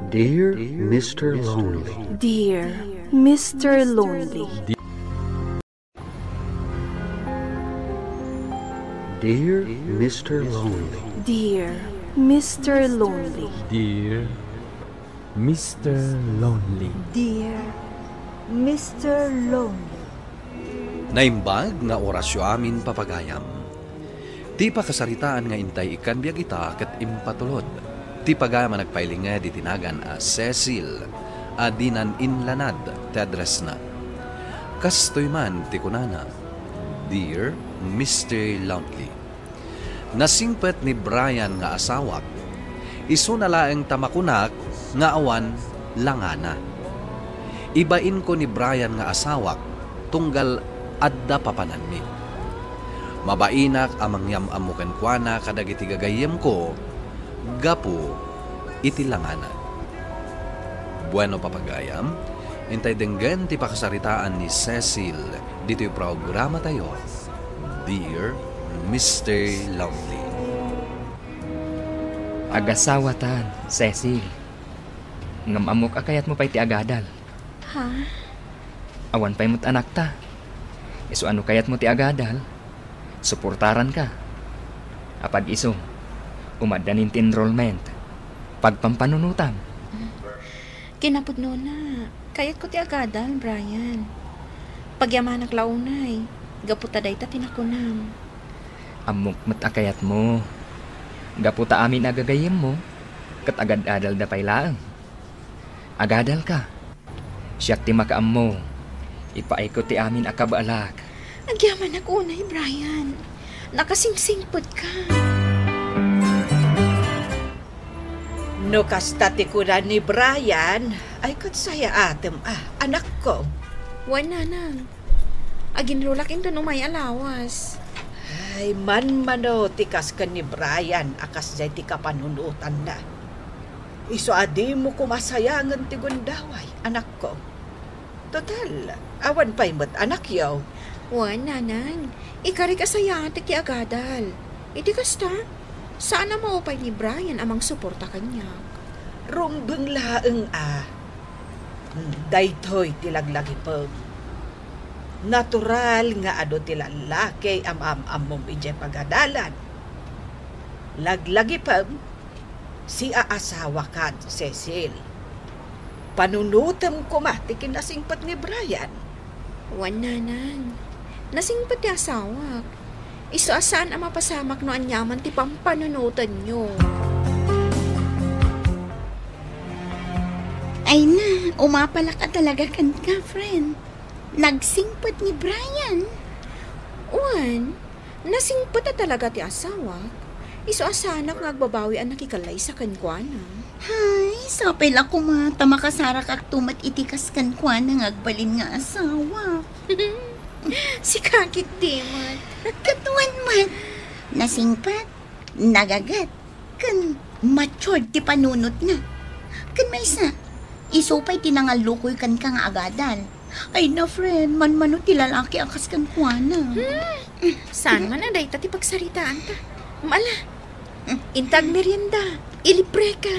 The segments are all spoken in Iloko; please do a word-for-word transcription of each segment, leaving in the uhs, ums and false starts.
Dear Mister Lonely. Dear Mister Lonely. Dear Mister Lonely. Dear Mister Lonely. Dear Mister Lonely. Dear Mister Lonely. Naimbag nga orasyo amin, papagayam. Ti pakasaritaan nga intay ikkan biag ita ket impatulod. Ti pagayam a nagpailinged iti nagan a Cecil a dinan inlanad ti addressna. Kastoy man ti kunana, "Dear Mister Lonely." Nasingpet ni Brian nga asawak. Isuna laeng ta makunak nga awan langana. Ibainko ni Brian nga asawak tunggal adda papananmi. Mabainak a mangyam-ammo kenkuana kadagiti gagayyemko gapu iti langana. Bueno, papagayam, intay denggen ti pakasaritaan ni Cecil ditoy programatayo, Dear Mister Lonely. Agasawatan, Cecil. Ngem ammok a kayatmo pay ti agadal. Ha? Awan pay met anakta. Isu a no kayatmo ti agadal, suportaranka. Apag-isu, umaddanin ti enrollment. Pagpampanunotam. Kinapudnona, kayatko ti agadal, Brian. Pagyamanak la unay, gapu ta dayta ti nakunam. Ammok met a kayatmo. Gapu ta amin a gagayyemmo, ket agad-adalda pay laeng. Agadalka. Siak ti makaammo. Ipaayko ti amin a kabaelak. Agyamanak unay, Brian. Nakasingsingpetka. No kasta ti kuna ni Brian, ay ket sayaatem a, anakko. Wen, nanang. Aginrulak inton umay a lawas. Ay, manmano ti kas ken ni Brian a kasdiay ti kapanunotanna. Isu a dimo koma sayangen ti gundaway, anakko. Total, awan pay met anakyo. Wen, nanang, ikarik a sayaat ti agadal. Iti kasta, saan a maupay ni Brian a mangsuporta kaniak. Rumbeng laeng a. Daytoy ti laglagipem. Natural nga adu ti lallaki a maam-ammom idiay pagadalan. Laglagipem, siaasawakan, Cecil. Panunotem koma ti kinasingpet ni Brian. Wen, nanang. Nasingpet ti asawak. Isu a saan a mapasamak no aniaman ti pampanunotenyo. Ay na, umapalak a talaga kenka, friend. Nagsingpet ni Brian. Wen, nasingpet a talaga ti asawak. Isu a saanak nga agbabawi a nakikalaysa kenkuana. Hay, sapay la koma ta makasarakakto met iti kas kenkuana nga agbalin nga asawa. Sika ketdi met. Ket wen met, nasingpet, nagaget, ken matured ti panunotna. Ken maysa, isu pay ti nangallukoy kenka nga agadal. Ay na, friend, manmano ti lalaki a kas kenkuana. Hmm, saan man a dayta ti pagsaritaanta. Ala, inta agmerienda, ilibreka.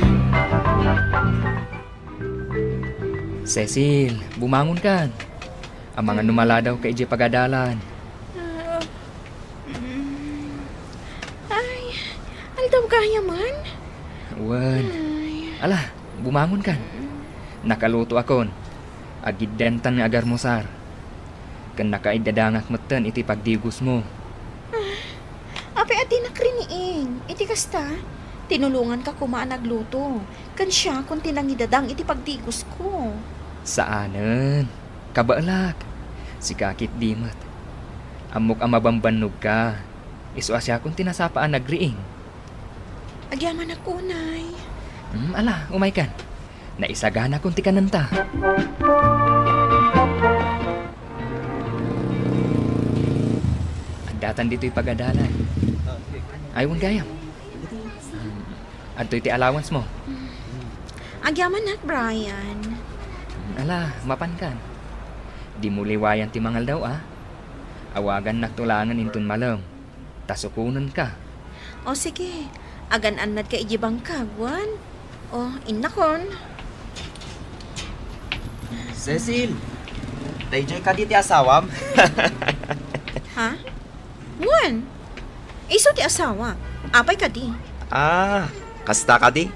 Cecil, bumangonkan. Amangan no maladaw ka idiay pagadalan. Ah, mm. Ay, aldaw gayam man. Wen. Ay. Ala, bumangonkan. Nakalutoakon. Agiddentan nga agarmusar. Ken nakaiddadangak metten iti pagdigosmo. Ah, apay a dinak riniing? Iti kasta, tinulonganka koma a nagluto. Ken siakon ti nangidadang iti pagdigosko. Saanen. Kabaelak. Sika ketdi met. Ammok a mabambannogka. Isu a siakon ti nasapa a nagriing. Agyamanak unay. Hmm, ala, umaykan. Naisaganakon ti kanenta. Addatan ditoy pagadalan. Ay, wen gayam. Adtoy ti allowance mo. Agyamanak, Brian. Ala, mapankan. Dimo liwayan ti mangaldaw, a. Awagannakto laengen inton malem. Ta sukonenka. O, sige. Agan-annadka idiay bangkag, wen? O, innakon. Cecil, daydiay kadi ti asawam? Ha? Wen, isu ti asawa. Apay kadi? Ah, kasta kadi?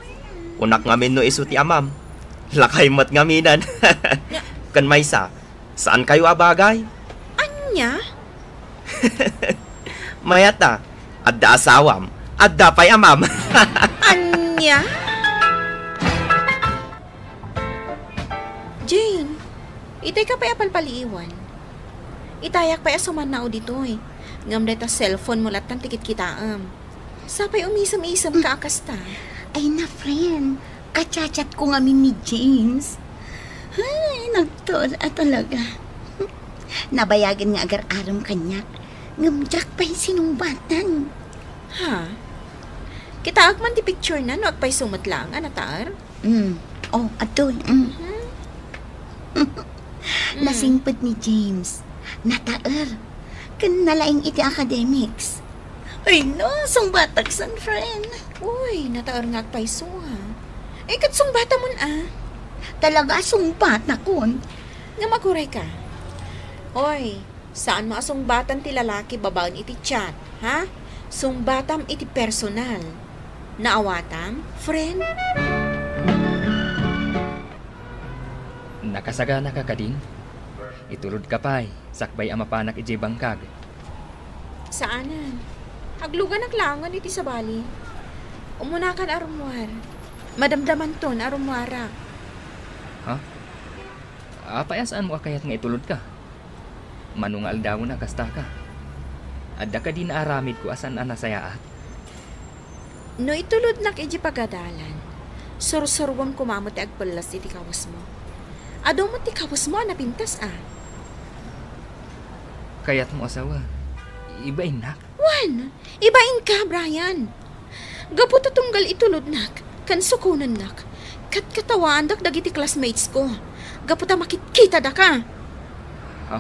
Kunak ngamin no isu ti amam. Lakay met ngaminen. Ken maysa, saan kayo a bagay? Ania? Mayat a, adda asawam, adda pay amam. Ania? Jane, itay ka pay a palpaliiwan. Itayak pay a sumannao ditoy. Ngem dayta cellphone mo lattan ti kitkitaem. Sapay umisem-isem ka a kasta. Ay na, friend. Kachat-chat ko ngamin ni James. Ay, nagtuol a talaga. Nabayagen nga agar-arem kaniak. Ngem diak pay sinungbatan. Ha? Kitaek man ti picture na no agpayso met laeng a nataer? Mm. Oh, adtoy. Mm. Mhm. Mm. Nasingpet ni James. Nataer. Ken nalaing iti academics. Ay no, sungbatak san, friend. Uy, nataer nga agpayso, ha? Eh, ket sungbatamon, ah. Talaga, sungbatakon. Nga maguray ka. Oy, saan mo a sungbatan ti lalaki babaen iti chat, ha? Sungbatam iti personal. Naawatam, friend? Nakasagana ka kadin? Itulod ka pay, sakbay a mapanak idiay bangkag. Saanen. Agluganak laengen iti sabali. Umunakan a rummuar. Madamdamanton a rummuarak. Ha? Apay a saan mo a kayat nga itulod ka? Mano nga aldawen a kasta ka? Adda kadi naaramidko a saan a nasayaat? No itulodnak iti pagadalan, sursuruem koma met ti agpellas iti kawesmo. Adu met ti kawesmo a napintas a. Kayatmo a sawen, ibainnak? Wen, ibainka, Brian. Gapu ta tunggal itulodnak ken sukonennak, katkatawaandak dagiti classmates ko. Gapu ta makitkitadaka. Ha?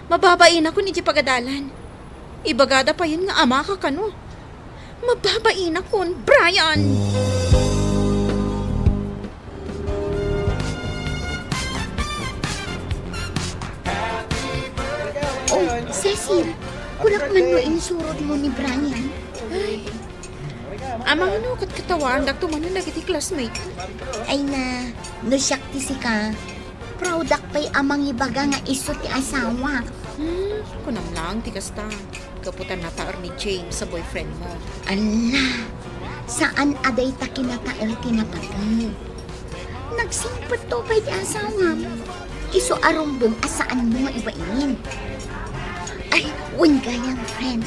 Mababainakon iti pagadalan. Ibagada payen nga amaka kano. Mababainakon, Brian! Oh, Cecil, kunak man no insurod mo ni Brian. Ay, amangno, katkatawaandakto manen dagiti classmate. Ay na, no siak ti sika, proud-ak pay a mangibaga nga isu ti asawak. Hmm, kunam laeng ti kasta. Gapu ta nataer ni James a boyfriend mo. Ala, saan a dayta kinataer ti napateg. Nagsingpetto pay ti asawam. Isu a rumbeng a saanmo nga ibain. Ay, wen gayam, friend.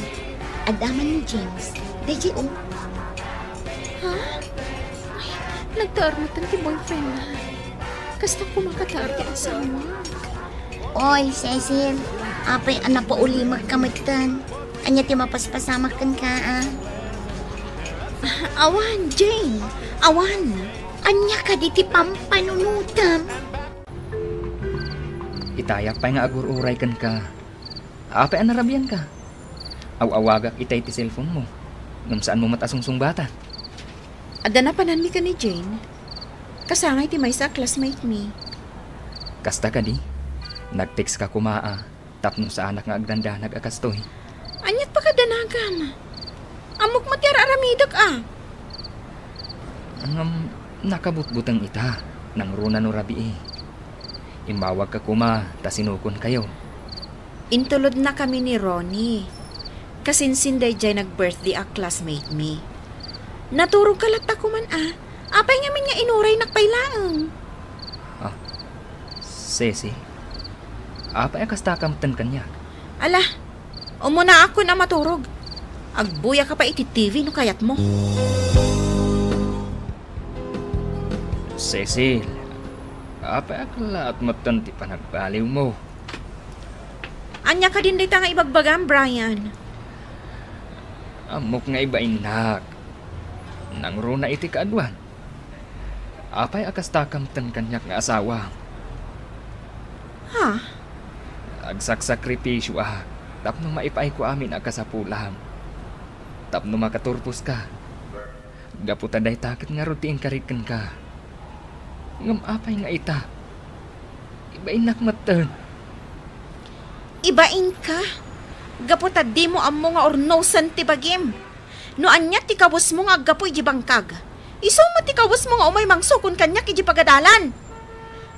Adda man ni James. Daydiay, oh. Ha? Ay, nagtaer metten ti boyfriend na. Kasta koma kataer ti asawak. Oy, Cecil, apay a napaulimekka metten? Ania ti mapaspasamak kenka, a? Awan, Jane. Awan. Ania kadi ti pampanunotem? Itayak pay nga agur-uray kenka. Apay a narabianka? Aw-awagak itay ti cellphone mo, ngem saanmo met a sungsungbatan. Adda napananmi ken ni Jane. Kasangay ti maysa a classmate mi. Kasta kadi? Nag-text ka koma a tapno saanak nga agdandanag a kastoy. Aniat pakadanagam? Ammok met ti ar-aramidek a. Ngem nakabutbuteng ita, nangruna no rabii. Immawagka koma ta sinukonkayo. Intulodnakami ni Ronnie. Kasinsin daydiay nag-birthday a classmate mi. Naturogka latta koman a. Apay ngamin nga inuraynak pay laeng? Ah, Ceci, apay a kasta ka metten kaniak? Ala, umunaakon a maturog. Agbuyaka pay iti T V no kayatmo. Cecil, apay a kellaat metten ti panagbaliwmo? Ania kadin dayta nga ibagbagam, Brian? Ammok nga ibainnak. Nangruna iti kaaduan. Apay a kasta ka metten kaniak nga asawa? Ha? Agsaksakripisioak tapno maipaayko amin a kasapulam. Tapno makaturposka. Gapu ta dayta ket ngarud ti inkarik kenka. Ngem apay nga ita? Ibainnak metten. Ibainka? Gapu ta dimo ammo nga urnosen ti bagim. No ania ti kawesmo nga aggapu iti bangkag, isu met ti kawesmo nga umay mangsukon kaniak iti pagadalan.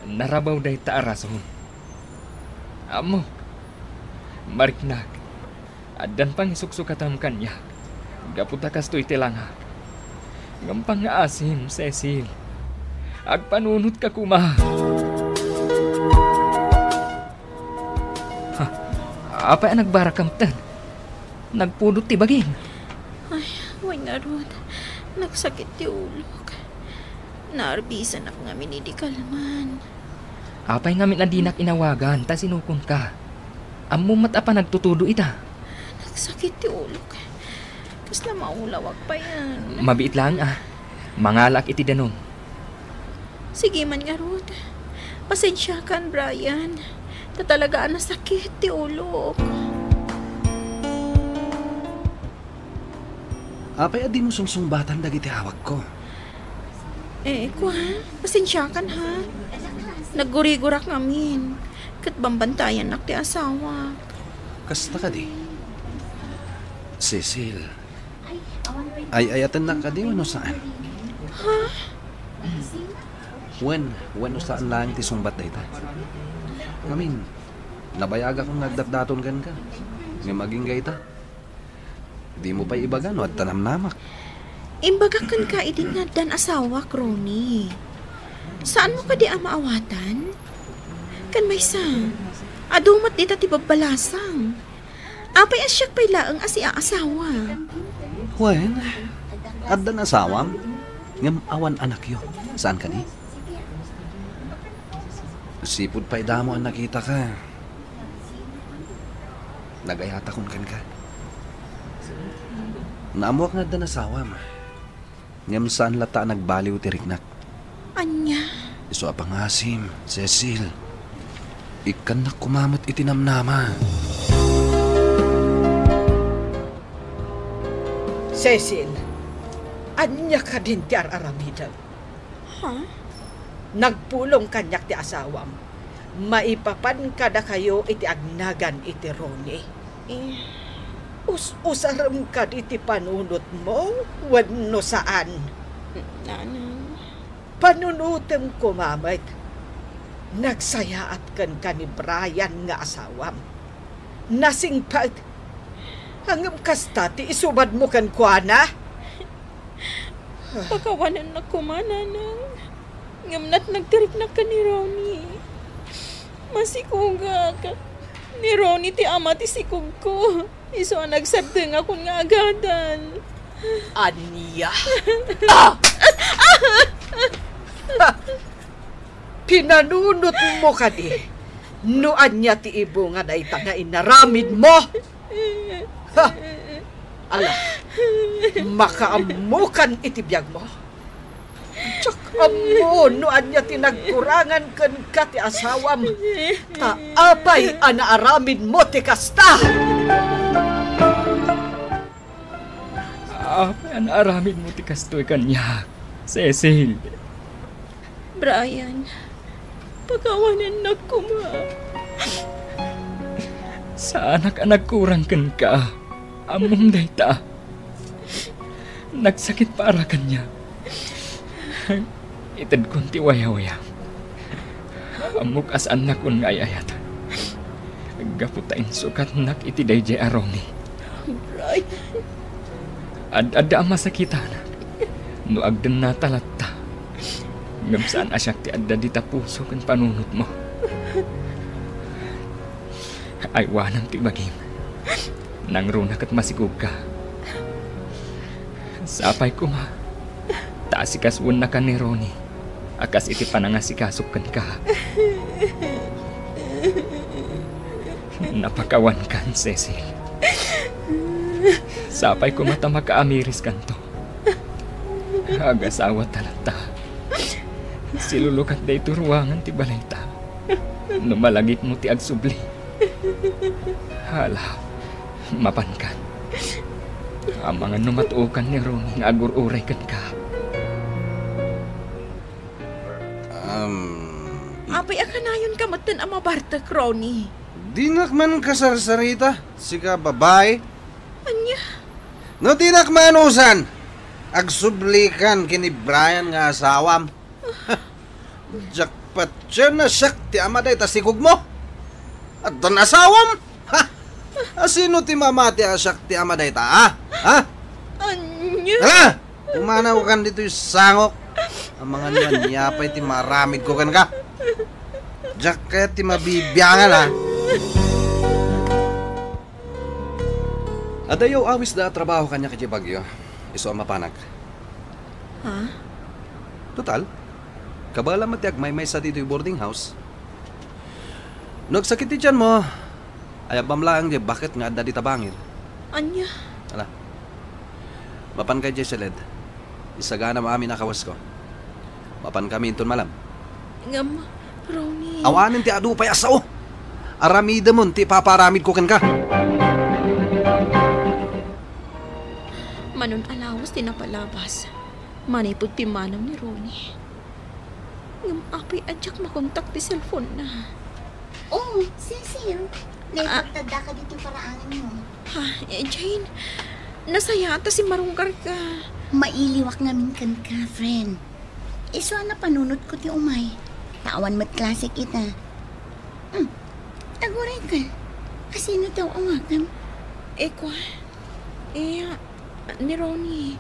Narabaw dayta a rason. Ammok, mariknak, addan pangisuksukatam kaniak gapu ta kastoy ti langak. Ngem pangngaasim, Cecil. Agpanunotka koma. Ha? Apay a nagbarakam ten? Nagpudot ti bagim. Ay, wen ngarud. Nagsakit ti ulok. Naarbisanak ngamin idi kalman. Apay ngamin a dinak inawagan ta sinukonka? Ammom met a panagtutudo ita. Nagsakit ti ulok. Kasla maulawak payen. Mabiit laeng a. Mangalaak iti danum. Sige man ngarud. Pasensiakan, Brian. Ta talaga a nasakit ti ulok. Apay a dimo sungsungbatan dagiti awagko? Eh, kuan, pasensiakan ha. Naggurigurak ngamin. Ket bambantayannak ti asawak. Kasta kadi? Cecil, ay-ayatennak kadi wenno saan? Ha? Wen, wenno saan laeng ti sungbat dayta? Ngamin, nabayagakon nga agdatdaton kenka. Ngem agingga ita. Dimo pay ibaga no adda namnamak. Imbagak kenka idi nga addan asawak, Ronnie. Saanmo kadi a maawatan? Ken maysa, adu met dita ti babbalasang. Apay a siak pay laeng a siaasawa? Wen, addan asawam, ngem awan anakyo. Saan kadi? Sipud pay damo a nakitaka. Nag-ayatakon kenka. Naammoak nga addan asawam. Ngem saan latta a nagbaliw ti riknak. Ania? Isu a pangasim, Cecil. Ikkannak koma met iti namnama. Cecil, ania kadin ti ar-aramidem? Ha? Nagpulong kaniak ti asawam. Maipapan kadakayo iti agnagan iti Ronnie. Eh. Us-usarem kadi ti panunotmo wenno saan? Nanang. Panunotem koma met. Nagsayaat kenka ni Brian nga asawam. Nasingpet. Ngem kasta ti isubadmo kenkuana? Pakawanennak koma, Nanang. Ngem natnag ti riknak ken ni Ronnie. Masikogak. Ni Ronnie ti ama ti sikogko. Isu a nagsaddengakon nga agadan. Ania? Ah! Pinanunotmo kadi no ania ti ibunga dayta nga inaramidmo? Ha? Ala, makaammokan iti biagmo. Diak ammo no ania ti nagkurangan kenka ti asawam. Ta apay a naaramidmo ti kasta? Apay a naaramidmo ti kastoy kaniak, Cecil? Brian, pakawanennak koma. Saanak a nagkurang kenka. Ammom dayta. Nagsakit para kaniak. Itedkon ti wayawayam. Ammok a saannakon nga ay-ayatan. Gapu ta insukatnak iti daydiay a Ronnie. Brian. Ad-adda a masakitanak no agdennata latta. Ngem saan a siak ti adda dita puso ken panunotmo. Aywanam ti bagim. Nangruna ket masikogka. Sapay koma ta asikasuennaka ni Ronnie a kas iti panangasikasok kenka. Napakawankan, Cecil. Sapay koma ta makaamiriskanto. Agasawata latta. Silulukat daytoy ruangan ti balayta. No malagipmo ti agsubli. Hala, mapankan. Amangan no matuokan ni Ronnie nga agur-uray kenka. Um, Apay Apay a kanayonka metten a mabartek, Ronnie? Dinak man kasarsarita, sika babai. Ania? No dinak maanusan, agsublikan ken ni Brian nga asawam. Diak patien a siak ti ama dayta sigogmo. Addan asawam? Ha? A sino ti mamati a siak ti ama dayta, ha? Ha? Ania? Hala! Pumanawkan ditoy sangok. Amangan no ania pay ti maaramidko kenka. Diak kayat ti mabibiangan, ha? Adayo awisda a trabaho kaniak idiay Baguio. Isu a mapanak. Ha? Total, kabaelam met ti agmaymaysa ditoy boarding house. No agsakit ti tianmo, ayabbam laeng diay baket nga adda dita bangir. Ania? Ala. Mapanka idiay siled. Isaganam amin a kawasko. Mapankami inton malem. Ngem, Ronnie. Awanen ti adu pay a sao. Aramidemon ti ipapaaramidko kenka. Manon a lawas ti napalabas. Manipud pimmanaw ni Ronnie. Ngem apay a diak makontak ti cellphone-na? Oh, Cecil, Ah. naipagtaddaka ditoy paraanganmo. Ha, eh, Jane, nasayaat ta simmarungkarka. Mailiwak ngamin kenka, friend. Isu a napanunotko ti umay. Ta awan met klasek ita. Hmm, agurayka. A sino ti aw-awagam? Eh, kua? Eh, ni Ronnie.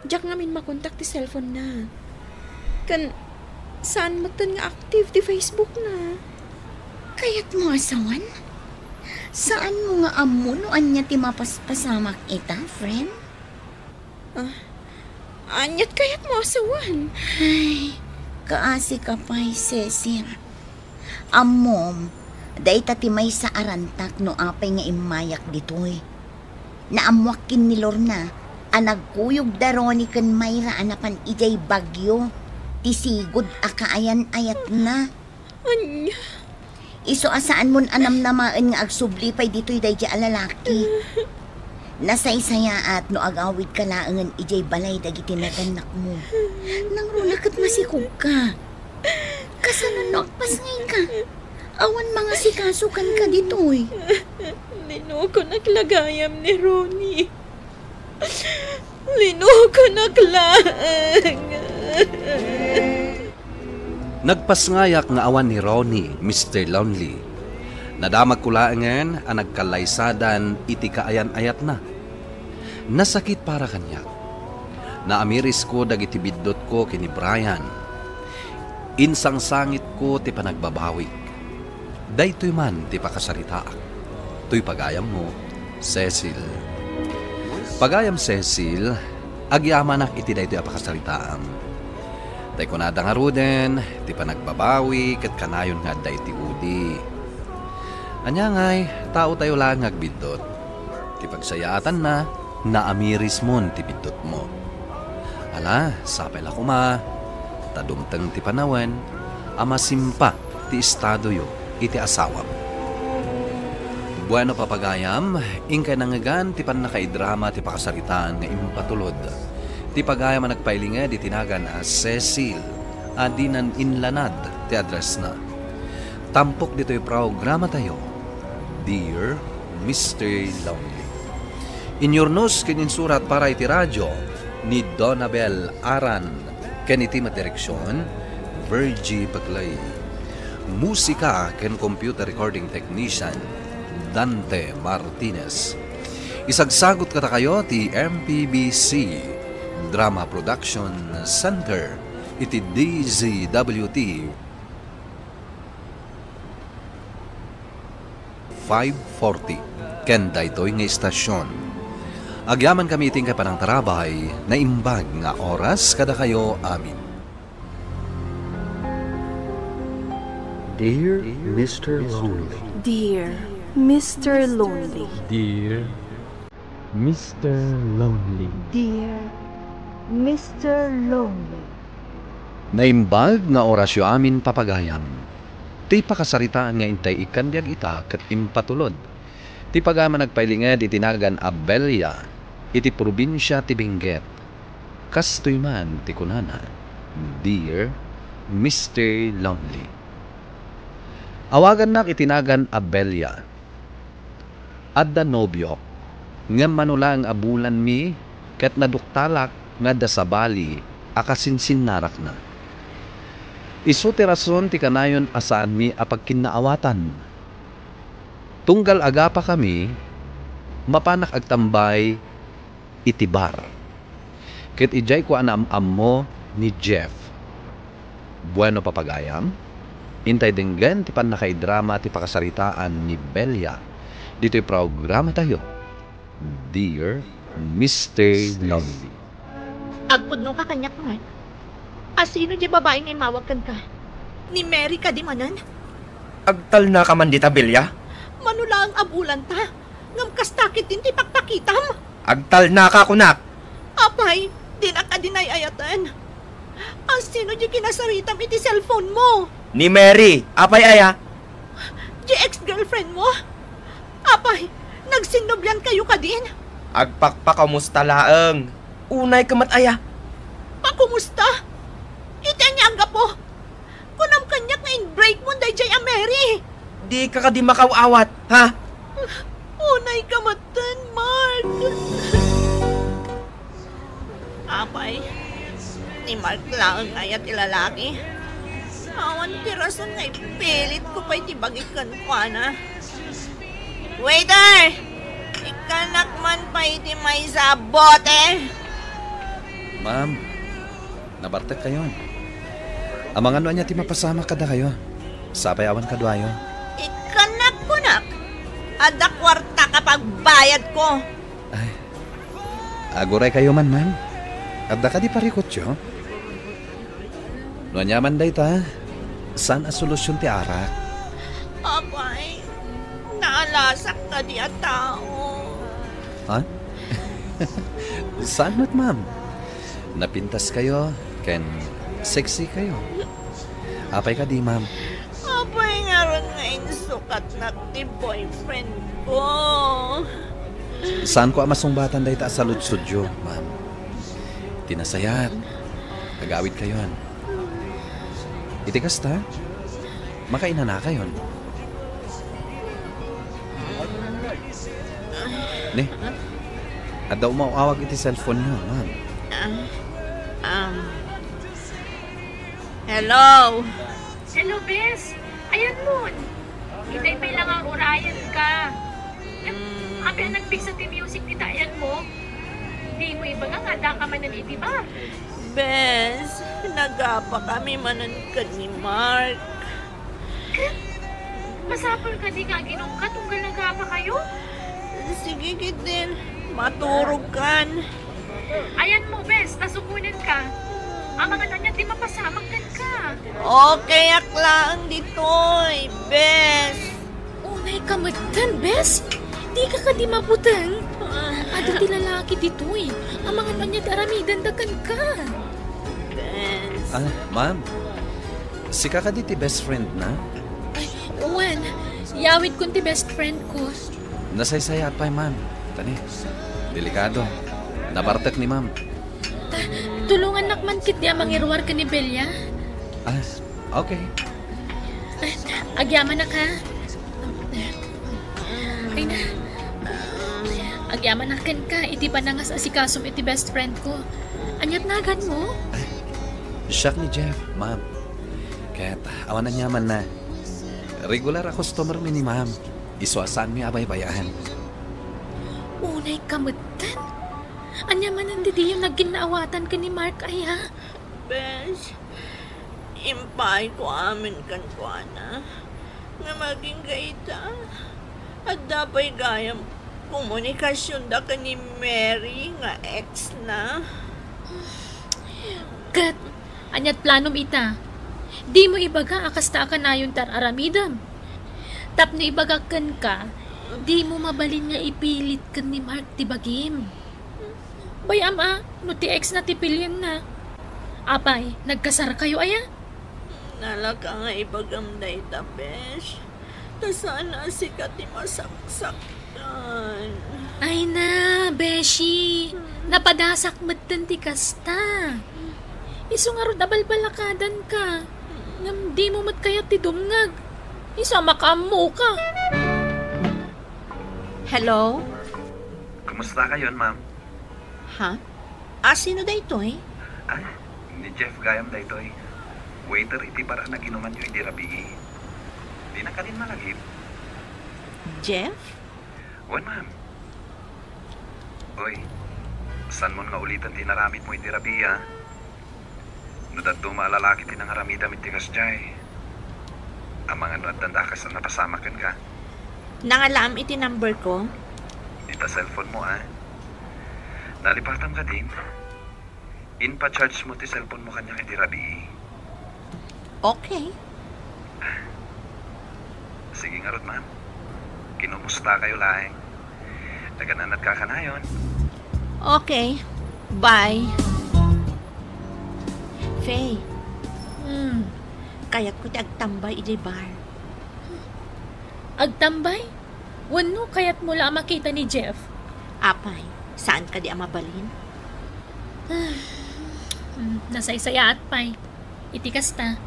Diak ngamin makontak ti cellphone-na. Ken saan metten nga active ti Facebook-na. Kayatmo a sawen? Saanmo nga ammo no ania ti mapaspasamak ita, friend? Ah, aniat kayatmo a sawen? Ay, kaasika pay, Cecil. Ammom, dayta ti maysa a rantak no apay nga immayak ditoy. Naammoak ken ni Lorna a nagkuyog da Ronnie ken Myra a napan idiay Baguio ti sigud a kaayan-ayatna. Ania? Isu a saanmon a namnamaen nga agsubli pay ditoy daydi a lalaki. Nasaysayaat no agawidka laengen idiay balay dagiti nagannakmo. Nangruna ket masikogka. Kasano no agpasngayka? Awan mangasikaso kenka ditoy. Linukonak la gayam ni Ronnie. Linukonak laeng. Nagpasngayak nga awan ni Ronnie, Mister Lonely. Nadamagko laengen a nagkallaysadan iti kaayan-ayatna. Nasakit para kaniak. Naamirisko dagiti biddutko ken ni Brian. Insangsangitko ti panagbabawik. Daytoy man ti pakasaritaak. Toy pagayammo, Cecil. Pagayam Cecil, agyamanak iti daytoy a pakasaritaam. Tay kunada ngaruden, ti panagbabawi ket kanayon nga adda iti udi. Ania ngay, taotayo laeng nga agbiddut. Ti pagsayaatanna, naamirismon ti biddutmo. Ala, sapay la koma ta dumteng ti panawen a masimpa ti estadoyo iti asawam. Bueno, papagayam, inkay nangngegan ti pannakaidrama ti pakasaritaan nga impatulod. Ti pagayam a nagpailinged iti nagan a Cecil a dinan inlanad ti addressna. Tampok ditoy programatayo, Dear Mister Lonely. Inyurnos ken insurat para iti radio ni Donabel Aran ken iti met direksion, Virgie Bagley. Musika ken computer recording technician, Dante Martinez. Isagsagut kadakayo ti M P B C Drama Production Center iti D Z W T five forty ken daytoy nga istasion. Agyamankami iti inkay panangtarabay, naimbag nga oras kadakayo amin. Dear Mister Lonely. Dear Mister Lonely. Dear Mister Lonely. Dear Mister Lonely. Naimbag nga orasyo amin, papagayam. Ti pakasaritaan nga intay ikkan biag ita ket impatulod. Ti pagayam a nagpailinged iti nagan Abella, iti probinsia ti Benguet. Kastoy man ti kunana, Dear Mister Lonely. Awagannak iti nagan a Belia. Adda nobiok, ngem mano laeng a bulanmi ket naduktalak nga adda sabali a kasinsinnarakna. Isu ti rason ti kanayon a saanmi a pagkinnaawatan. Tunggal agapakami, mapanak agtambay iti bar. Ket idiay ko a naam-ammo ni Jeff. Bueno, papagayam, intay denggen ti pannakaidrama ti pakasaritaan ni Belia ditoy programatayo, Dear Mister Lonely. Agpudno ka kaniak, Mark. A sino diay babai nga immawag kenka? Ni Mary kadi manen? Agtalna ka man dita, Belia? Mano laeng a bulanta, ngem kasta ketdin ti pakpakitam? Agtalna ka, kunak! Apay, dinak kadi ay-ayaten. A sino diay kinasaritam iti cellphone mo? Ni Mary. Apay aya? Diay ex-girlfriend mo? Apay, nagsinnobian kayo kadin? Agpakpakamusta laeng. Unay ka met aya? Pakumusta? Iti ania a gapu? Kunam kaniak nga in-break mo daydiay a Mary. Dika kadi makaw-awat, ha? Unay ka metten, Mark. Apay, ni Mark laeng aya ti lalaki. Awan ti rason nga ipilit ko pay ti bagi kenkuana. Waiter! Ikkanak man pay iti maysa a bote! Ma'am, nabartek kayon. Amangan no ania ti mapasamak kadakayo. Sapay awan kaduayo. Ikkanak kunak, adda kuarta ka pagbayadko. Ay, aguray kayo man, ma'am. Adda kadi parikutyo? No ania man dayta, saan a solusyon ti arak? Apay, naalasak kadi a tao. Ha? Saan met, ma'am? Napintas kayo, ken sexy kayo. Apay kadi, ma'am? Apay ngarud nga insukatnak ti boyfriend ko? Saanko a masungbatan dayta a saludsodyo, ma'am. Ti nasayaat, agawid kayon. Iti kasta, makainanakayon. Ni, adda umaw-awag iti cellphone-yo, ma'am. Ah, um. Hello? Hello, bes. Ayan mo. Itay pay lang ang urayan ka. Mm. Apay a nagpigsa ti music dita ayan mo? Dimo ibaga nga adda ka manen iti bar. Bes, nagapa kami manen ken ni Mark. Masapul kadi nga aginum ka tunggal nagapa kayo? Sige ketdin, maturog kan. Ayan mo, bes, ta sukonen ka. Amangan ania ti mapasamak kenka. Okay ak laeng ditoy, bes. Unay ka metten, bes. Dika kadi mabuteng? Adu ti lalaki ditoy. Amangan ania ti aramidenda kenka. Bes. Ah, ma'am. Sika kadi ti best friend na? Ay, wen. Yawidkon ti best friend ko. Nasaysayaat pay, ma'am. Tani, delikado. Nabartek ni ma'am. Ta, tulongannak man ketdi a mangiruar ken ni Belia. Ah, okay. Ay, agyamanak, ha? Ay na. Agyamanak kenka iti panangas-asikasom iti best friend ko. Ania't naganmo? Siak ni Jeff, ma'am. Ket awan aniamanna. Regular a customer mi ni ma'am. Isu a saanmi a baybay-an. Unay ka metten? Ania manen didiyo nagginnaawatan ken ni Mark aya? Besh, impaayko amin kenkuana. Ngem agingga ita, adda pay gayam komunikasionda ken ni Mary nga ex na. Ket ania't planom ita? Dimo ibaga a kasta a kanayon ti ar-aramidem. Tapno ibagak kenka, dimo mabalin nga ipilit ken ni Mark ti bagim. Bay-am a no ti ex na ti pilienna. Apay, nagkasarkayo aya? Nalaka nga ibagam dayta, besh. Ta saan a sika ti masaksaktan. Ay na, beshi. Napadasak metten ti kasta. Isu ngarud a balbalakadanka. Ngem dimo met kayat ti dumngeg. Isu a makaammoka. Hello? Kumusta kayon, ma'am? Ha? Ah, sino daytoy? Ah, ni Jeff gayam daytoy. Waiter iti bar a naginumanyo idi rabii. Dina kadin malagip? Jeff? Wen, ma'am. Oy, saanmon nga uliten ti inaramidmo idi rabii, a? No dadduma a lalaki ti nangaramidam iti kasdiay, amangan no addan dakas a napasamak kenka. Nangalaam iti number ko? Ita cellphone mo, a? Nalipatam kadin? Inpa-charge mo ti cellphone mo kaniak idi rabii. Okay. Sige ngarud, ma'am. Kinumusta kayo laeng? Nagan-anat ka kanayon. Okay. Bye. Faye. Hmm. Kayatko ti agtambay idiay bar. Agtambay? Wenno kayatmo la a makita ni Jeff? Apay, saan kadi a mabalin? Hmm, nasaysayaat pay. Iti kasta,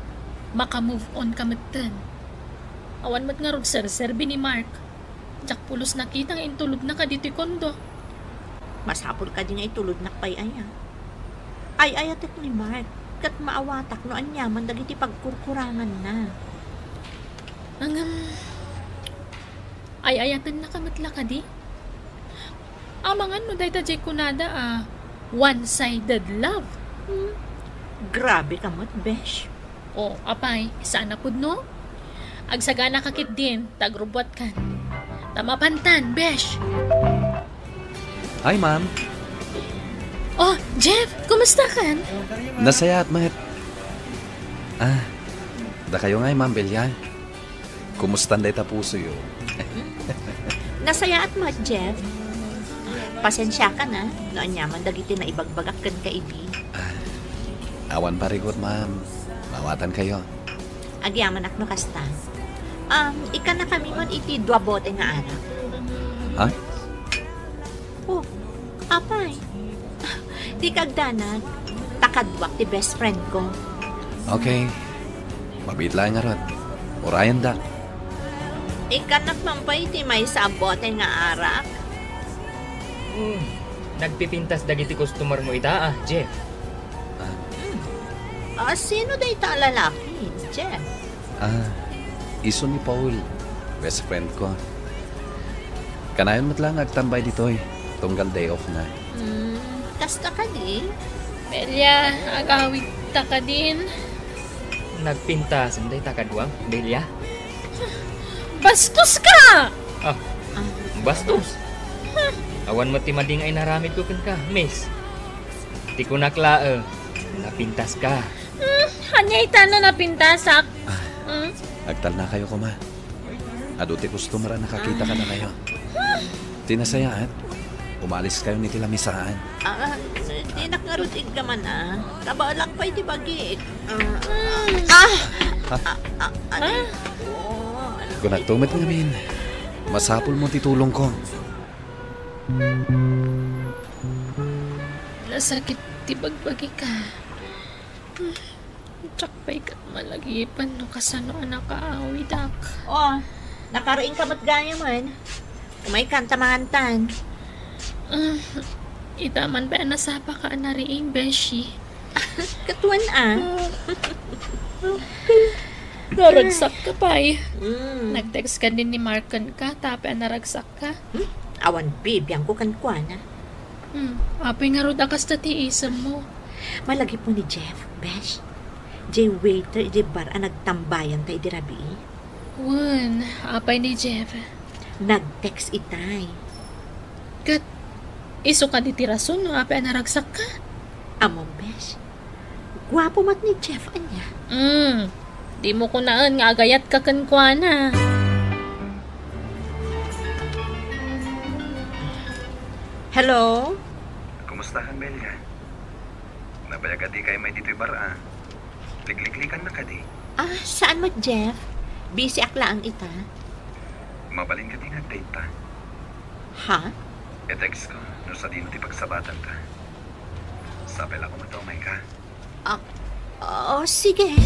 maka-move on ka metten. Awan met ngarud serserbi ni Mark. Diak pulos nakita nga intulodna kaditoy kondo. Masapul kadi nga itulodnak pay aya? Ay-ayatek ni Mark, ket maawatak no aniaman dagiti pagkurkuranganna. Ngem, ay-ayatennaka met la kadi? Amangan no dayta diay kunada a one-sided love. Hmm? Grabe ka met, besh. O, apay, saan a pudno? Agsagana ka ketdin, ta agrubbuatkan. Ta mapantan, besh! Hi, ma'am. O, Jeff, kumusta kan? Nasayaat met. Ah, dakayo ngay, Ma'am Belia. Kumustan dayta pusoyo? Nasayaat met, Jeff. Pasensiakan a, no aniaman dagiti naibagbagak kenka idi. Ah, awan parigot, ma'am. Maawatankayo. Agyamanak no kasta. Um, ikkannakami man iti dua bote nga arak. Ha? O, apay. Dika agdanag. Ta kaduak ti best friend ko. Okay. Mabiit laeng ngarud. Urayendak. Ikkannak man pay ti maysa a bote nga arak. Hmm. Nagpipintas dagiti customer mo ita, a, Jeff? Ah. Hmm. A, sino dayta a lalaki, Jeff? Ah, isu ni Paul, best friend ko. Kanayon met la nga agtambay ditoy, tunggal day off na. Hmm, kasta kadi? Belia, agawidta kadin. Nagpintasen dayta kaduam, Belia? Bastos ka! Ah, bastos? Awan met ti madi nga inaramidko kenka, miss. Ti kunak laeng, napintaska. Hmm, ania ita no napintasak? Ah, hmm? Agtalnakayo koma. Adu ti customer a nakakita kadakayo. Ti nasayaat, umaliskayon iti lamisaan. Ah, dinak ngarud iggaman a. Kabaelak pay ti bagik. Ah. Ah! Ah! Ah, ah, ah, ah. Kunakto met ngamin, masapulmo ti tulongko. Nasakit ti bagbagik a. Diak pay ket malagipen no kasano a nakaawidak. O, nakariingka met gayamen. Umaykan ta mangantan. Ah, ita man pay a nasapaka a nariing, beshi. Ket wen a. Naragsakka pay. Mm. Nag-text kadin ni Mark kenka, ta apay a naragsakka. Hmm? Awan bibiangko kenkuana. Hmm, apay ngarud a kasta ti isemmo? Malagipmo ni Jeff, besh. Diay waiter idiay bar a nagtambayanta idi rabii. Wen, apay ni Jeff? Nag-text itay. Ket isu kadi ti rason no apay a naragsakka? Ammom, besh. Guapo met ni Jeff ania. Hmm, dimo kunaen nga agayatka kenkuana. Hello? Kumusta kan, Belia? Nabayag a dika immay ditoy bar a. Likliklikannak kadi? Ah, saan met, Jeff? Busy ak laeng ita. Mabalin kadi nga agdate ta? Ha? I-text ko no sadino ti pagsabatanta. Sapay la koma ta umayka. Ah, oh, sige.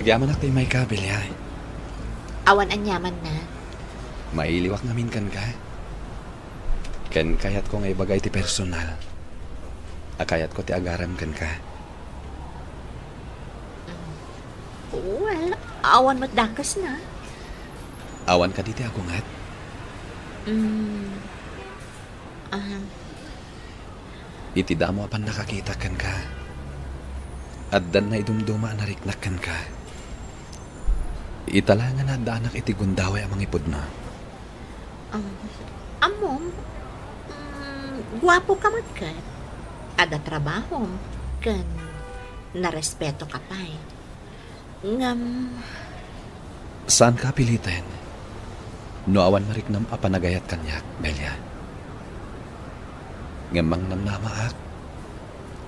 Agyamanak ti immayka, Belia. Awan aniamanna. Mailiwak ngamin kenka. Ken kayatko nga ibaga iti personal a kayatko ti agarem kenka. Well, awan met dakesna. Awan kadi ti agunget? Mm. Ah. Iti damo a pannakakitak kenka, addan naidumduma a nariknak kenka. Ita la nga naaddaanak iti gundaway a mangipudno. Um, ammom, mm, guapoka met ket adda trabahom ken narespetoka pay. Ngem, saanka a piliten no awan mariknam a panagayat kaniak, Belia. Ngem mangnamnamaak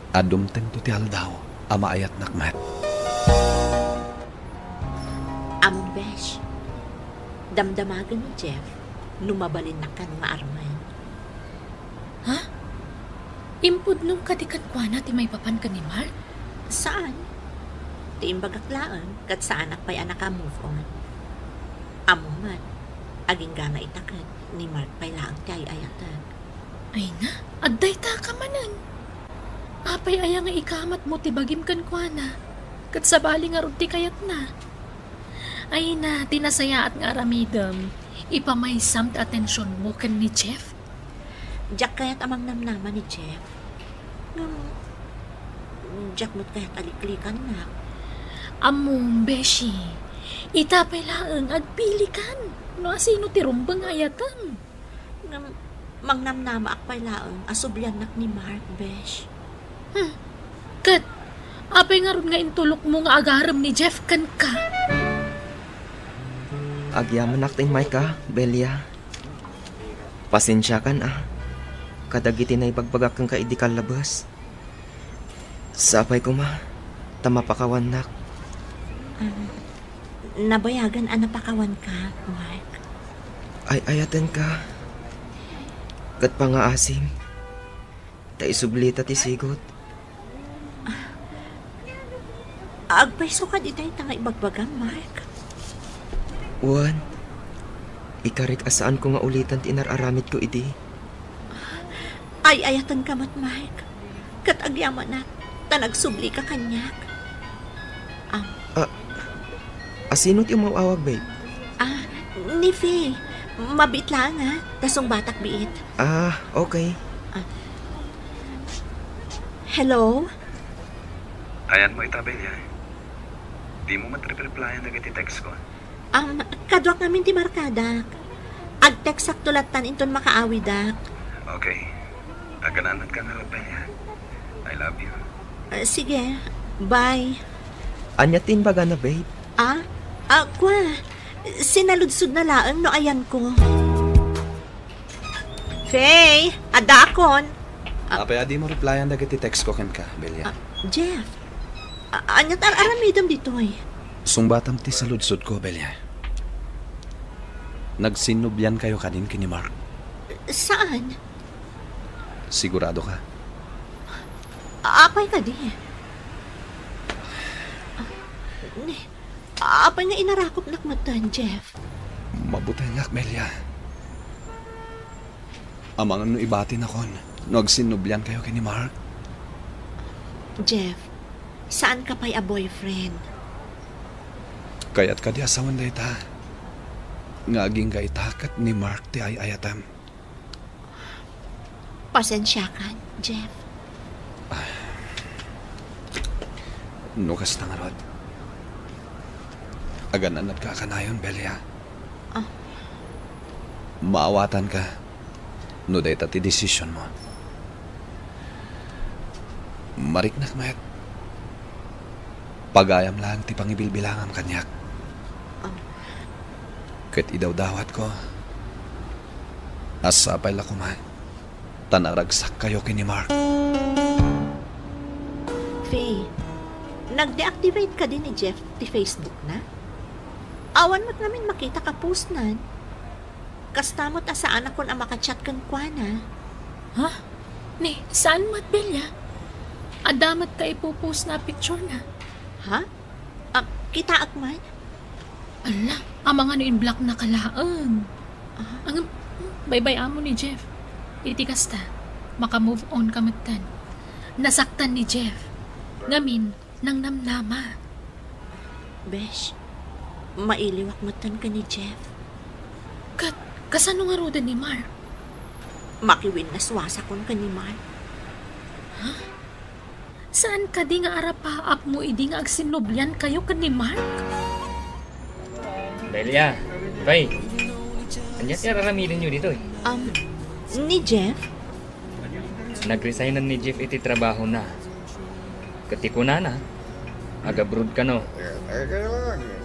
a dumtengto ti aldaw a maayatnak met. Ammom, besh, damdamagen ni Jeff no mabalinnak kano nga armen. Ha? Impudnom kadi kenkuana ti maipapan ken ni Mark? Saan. Ti imbagak laeng, ket saanak pay a naka-move on. Ammom met, aginggana ita ket ni Mark pay laeng ti ay-ayatek. Ay na, adda ita ka manen. Apay aya nga ikamatmo ti bagim kenkuana, ket sabali ngarud ti kayatna? Ay na, ti nasayaat nga aramidem, ipamaysam ti atensionmo ken ni Jeff. Diak kayat a mangnamnama ni Jeff. Ngem, diak met kayat a liklikannak. Ammom, beshi, ita pay laeng agpilikan no asino ti rumbeng nga ayatem. Ngem, mangnamnamaak pay laeng a subliannak ni Mark, besh. Hmm. Ket, apay ngarud nga intulokmo nga agarem ni Jeff kenka? Agyamanak ti immayka, Belia. Pasensiakan a kadagiti naibagbagak kenka idi kallabes. Sapay koma ta mapakawannak. Um, nabayagan a napakawanka, Mark. Ay-ayatenka. Ket pangaasim ta isublita ti sigot. Agpayso kadi dayta nga ibagbagam, Mark? Wen, ikarik a saanko nga ulitan ti inar-aramidko idi. Ay-ayatenka met, Mark. Ket agyamanak ta nagsublika kaniak. Am. Ah, asino ti umaw-awag, babe? Ah, ni Faye. Mabiit laeng, ha? Ta sungbatak biit. Ah, okay. Ah. Hello? Ayanmo ita, Belia. Dimo met rep-replyan dagiti text ko. Um, kaduak ngamin ti markadak. Ag-textakto lattan inton makaawidak. Okay. Aganaan met ka ngarud, Belia. I love you. Ah, sige. Bye. Ania ti imbagana, babe? Ah? Ah, kua. Sinaludsodna laeng no ayanko. Faye, addaakon. Ah. Apay a dimo replyan dagiti text ko kenka, Belia? Ah, Jeff, a-, ania ti ar-aramidem ditoy? Sungbatam ti saludsodko, Belia. Nagsinnubliankayo kadin ken ni Mark? Saan? Sigurado ka? Apay kadi? Ah, ni, apay nga inarakupnak metten, Jeff? Mabutengak, Belia. Amangan no ibatinakon no agsinnubliankayo ken ni Mark? Jeff, saanka pay a boyfriend. Kayat kadi a sawen dayta nga agingga ita ket ni Mark ti ay-ayatem? Pasensiakan, Jeff. No kasta ngarud, agan-annadka a kanayon, Belia. Ah. Maawatanka no dayta ti desisionmo. Mariknak met, pagayam laeng ti pangibilbilangam kaniak. Ah. Ket idawdawatko a sapay la koma ta naragsakkayo ken ni Mark. Faye, nag-deactivate kadi ni Jeff ti Facebook na? Awan met ngamin makita a postnan. Kasta met a saanakon a makachat kenkuana. Ha? Ni, saan met, Belia? Adda met ta ipopost na picture na. Ha? Ah, Itaak man. Ala, amangan no in-blocknaka laeng. Ah? Ang, baybay-am ni Jeff. Iti kasta, maka-move on ka metten. Nasaktan ni Jeff. Ngamin, nangnamnama. Besh, mailiwak metten ken ni Jeff. Ket, kasano ngaruden ni Mark? Makiwinnasuasakon ken ni Mark. Saan kadi nga arapaapmo idi nga agsinnubliankayo ken ni Mark? Delia, Faye, ania ti ar-aramidenyo ditoy? Um, ni Jeff? Nag-resignen ni Jeff iti trabahona. Ket ti kunana, ag-abroad kano.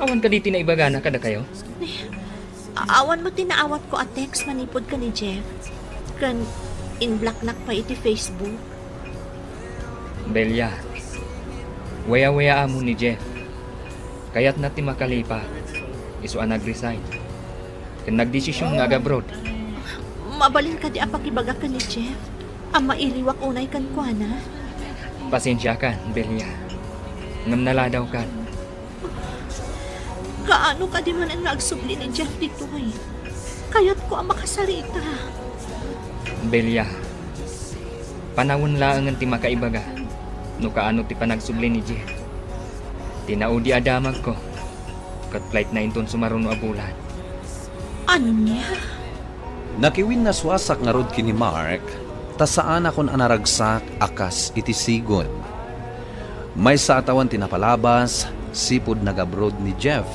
Awan kadi ti naibagana kadakayo? Awan met ti naawatko a text manipud ken ni Jeff. Ken in-blocknak pay iti Facebook. Delia, wayawayaammo ni Jeff. Kayatna ti makalipat, isu a nag-resign. Ken nagdesision nga ag-abroad. Mabalin kadi a pakibaga ken ni Jeff a mailiwak unay kenkuana? Pasensiakan, Delia. Ngem naladawkan. Kaano kadi manen nga agsubli ni Jeff ditoy? Kayatko a makasarita. Delia, panawen laengen ti makaibaga no kaano ti panagsubli ni Jeff. Tinaudi a damagko, ket flightna inton sumaruno a bulan. Ania? Nakiwinnasuasak ngarud ken ni Mark, ta saanakon a naragsak a kas iti sigud. Maysa a tawen ti napalabas, sipud nag-abroad ni Jeff.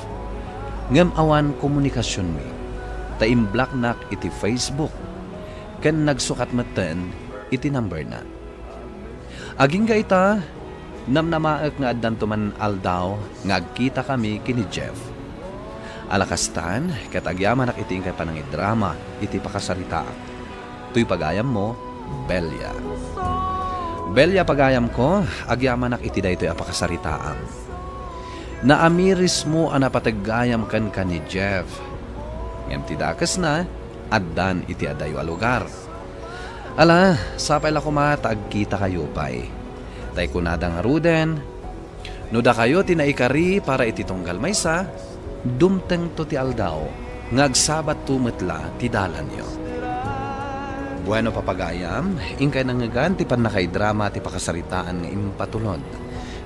Ngem awan komunikasionmi, ta in-blocknak iti Facebook, ken nagsukat metten iti numberna. Agingga ita, namnamaek nga addanto man aldaw nga agkitakami ken ni Jeff. Ala kastan, ket agyamanak iti inkay panangidrama iti pakasaritaak. Toy pagayammo, Belia. Belia, pagayamko, agyamanak iti daytoy a pakasaritaam. Naamirismo a napateg gayam kenka ni Jeff. Ngem ti dakesna, addan iti adayo a lugar. Ala, sapay la koma ta agkitakayo pay. Tay kunada ngaruden, no dakayo ti naikari para iti tunggal maysa, dumtengto ti aldaw nga agsabatto met la ti dalanyo. Bueno, papagayam, inkay nangngegan ti pannakaidrama ti pakasaritaan nga impatulod.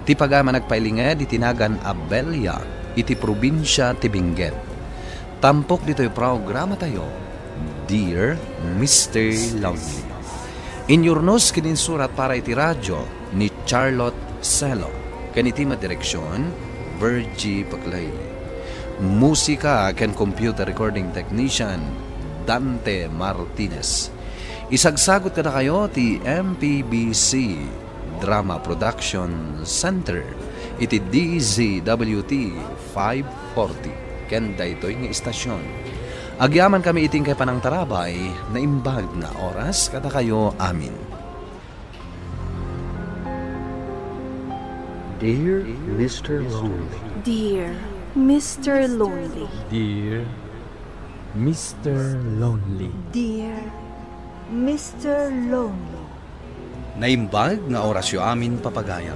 Ti pagayam a nagpailinged iti nagan a Belia iti probinsia ti Benguet. Tampok ditoy programatayo, Dear Mister Lonely. Inyurnos ken insurat para iti radyo ni Charlotte Celo, ken iti met direksion, Virgie Peclay. Musika ken computer recording technician, Dante Martinez. Isagsagut kadakayo ti M P B C Drama Production Center iti D Z W T five forty ken daytoy nga istasion. Agyamankami iti inkay panangtarabay, naimbag nga oras kadakayo amin. Dear Mister Lonely. Dear Mister Lonely. Dear Mister Lonely. Dear Mister Lonely. Naimbag nga orasyo amin, papagayam.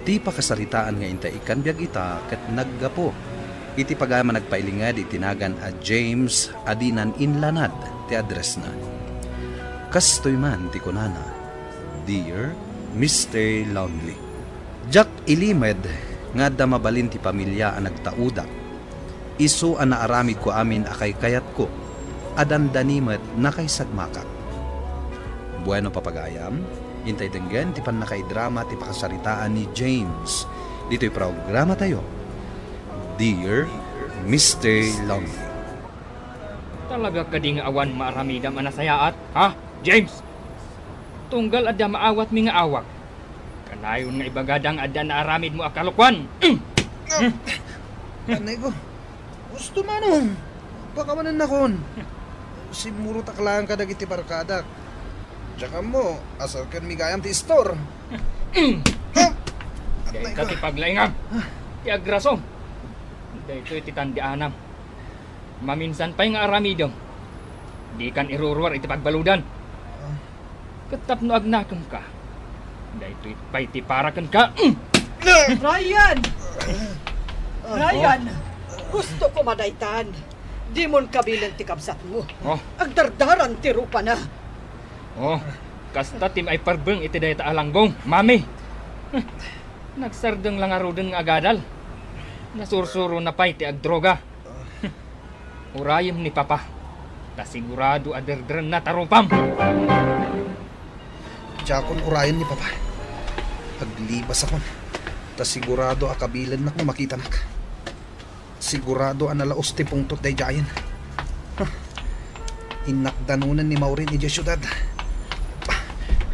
Ti pakasaritaan nga intay ikkan biag ita ket naggapu iti pagayam a nagpailinged iti nagan a James a dinan inlanad ti addressna. Kastoy man ti kunana, Dear Mister Lonely. Diak ilimed nga adda mabalin ti pamilia a nagtaudak. Isu a naaramidko amin a kaykayatko, a dandani met nakaisagmakak. Bueno, papagayam, intay denggen ti pannakaidrama ti pakasaritaan ni James ditoy programatayo, Dear Mister Lonely. Talaga kadi nga awan maaramidam a nasayaat, ha, James? Tunggal adda maawatmi nga awag, kanayon nga ibagada nga adda naaramidmo a kalokuan. Anay ko, gusto manong pakamanennakon. Simmurotak laeng kadagiti barkadak. Diak ammo, asar ken migayam ti istor. Ah! Dayta ti paglaingam. Ti agrasom. Daytoy ti tandianam. Maminsan pay nga aramidem, dikan iruruar iti pagbaludan. Ket tapno agnakemka, daytoy pay ti para kenka. Ryan! Ryan, gusto ko madaytan. Dimon kabilen ti kabsatmo. Oh. Agdardaran ti rupana. Oh, kasta ti maiparbeng iti dayta a langgong, Mami. Nagsardeng la ngaruden nga agadal. Nasursurona pay ti agdroga. Urayem ni Papa, ta sigurado a derderenna ta rupam. Diakon urayen ni Papa. Aglibasakon, ta sigurado a kabilennak no makitanak. Sigurado a nalaos ti pungtot daydiayen. Huh. Innak danonen ni Maureen idiay siudad. Ah,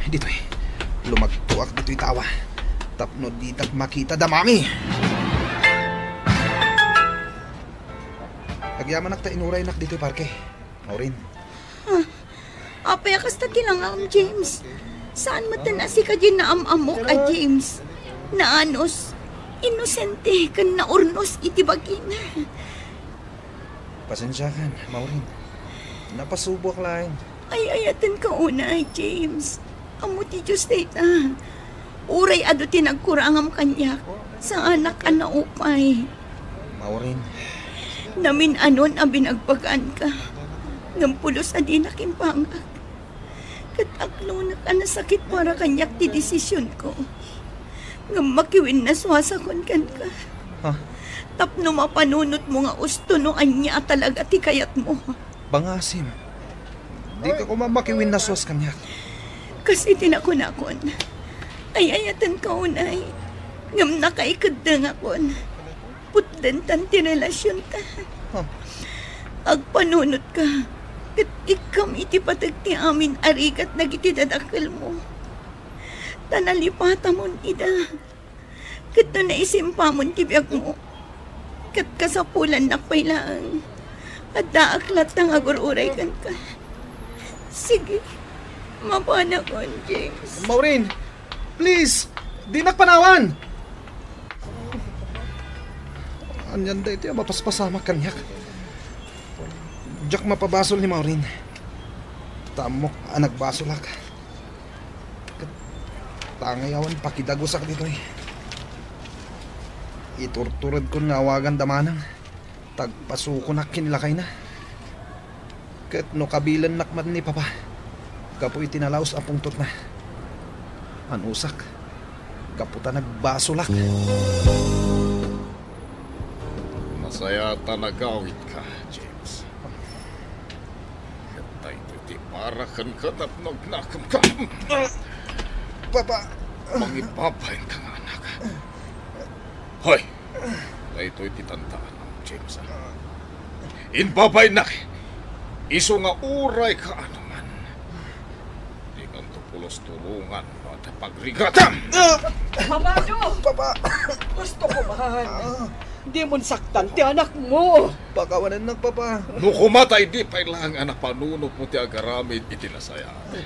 ditoy. Lumagtoak ditoy tawa. Tapno ditak makita da Mami. Agyamanak ta inuraynak ditoy parke, Maureen. Ah, apay a kasta ti langam, James? Saan met a sika diay naam-ammok a James? Naanus, inosente, ken naurnos iti bagina. Pasensiakan, Maureen. Napasuboak laeng. Ay-ayatenka unay, James. Ammo ti Dios dayta. Uray adu ti nagkurangam kaniak, saanak a naupay. Maureen. Namin-anon a binagbagaanka, ngem pulos a dinak impangak. Ket aklonak a nasakit para kaniak ti desisionko. Ngem makiwinnaswasakon kenka. Ha? Tapno mapanunotmo nga usto no ania a talaga ti kayatmo. Bangasim. Dika koma makiwinnaswas kaniak. Kas iti nakunakon, ay-ayatenka unay, ngem nakaikeddengakon. Putdentan ti relasionta. Huh. Agpanunotka, ket ikkam iti pateg ti amin a rigat dagiti dadakkelmo. Ta nalipatamon ida. Ket no naisimpamon ti biagmo, ket kasapulannak pay laeng. Addaak latta nga agur-uray kenka. Sige, mapanakon, James. Maureen, please, dinak panawan! Anian daytoy a mapaspasamak kaniak? Diak mapabasol ni Maureen. Ta ammok a nagbasolak. Ket tangay awan pakidagusak ditoy. Iturturedkon nga awagan da manang ta agpasukonak ken ni lakayna. Ket no kabilennak man ni Papa gapu iti nalaus a pungtotna, anusak gapu ta nagbasolak. Nasayaat a nagawitka, James. Ket daytoy ti para kenka tapno agnakemka. Papa. Mangibabainka nga anak. Hoy! Daytoy ti tantaanam, James, a. Imbabainnak, isu nga uray kaano man, dikanto pulos tulongan no adda pagrigatam. Amado! Papa! Gusto ko man. Dimon saktan ti anakmo. Pakawanennak, Papa. No koma ta idi pay laeng a napanunotmo ti agaramid iti nasayaat,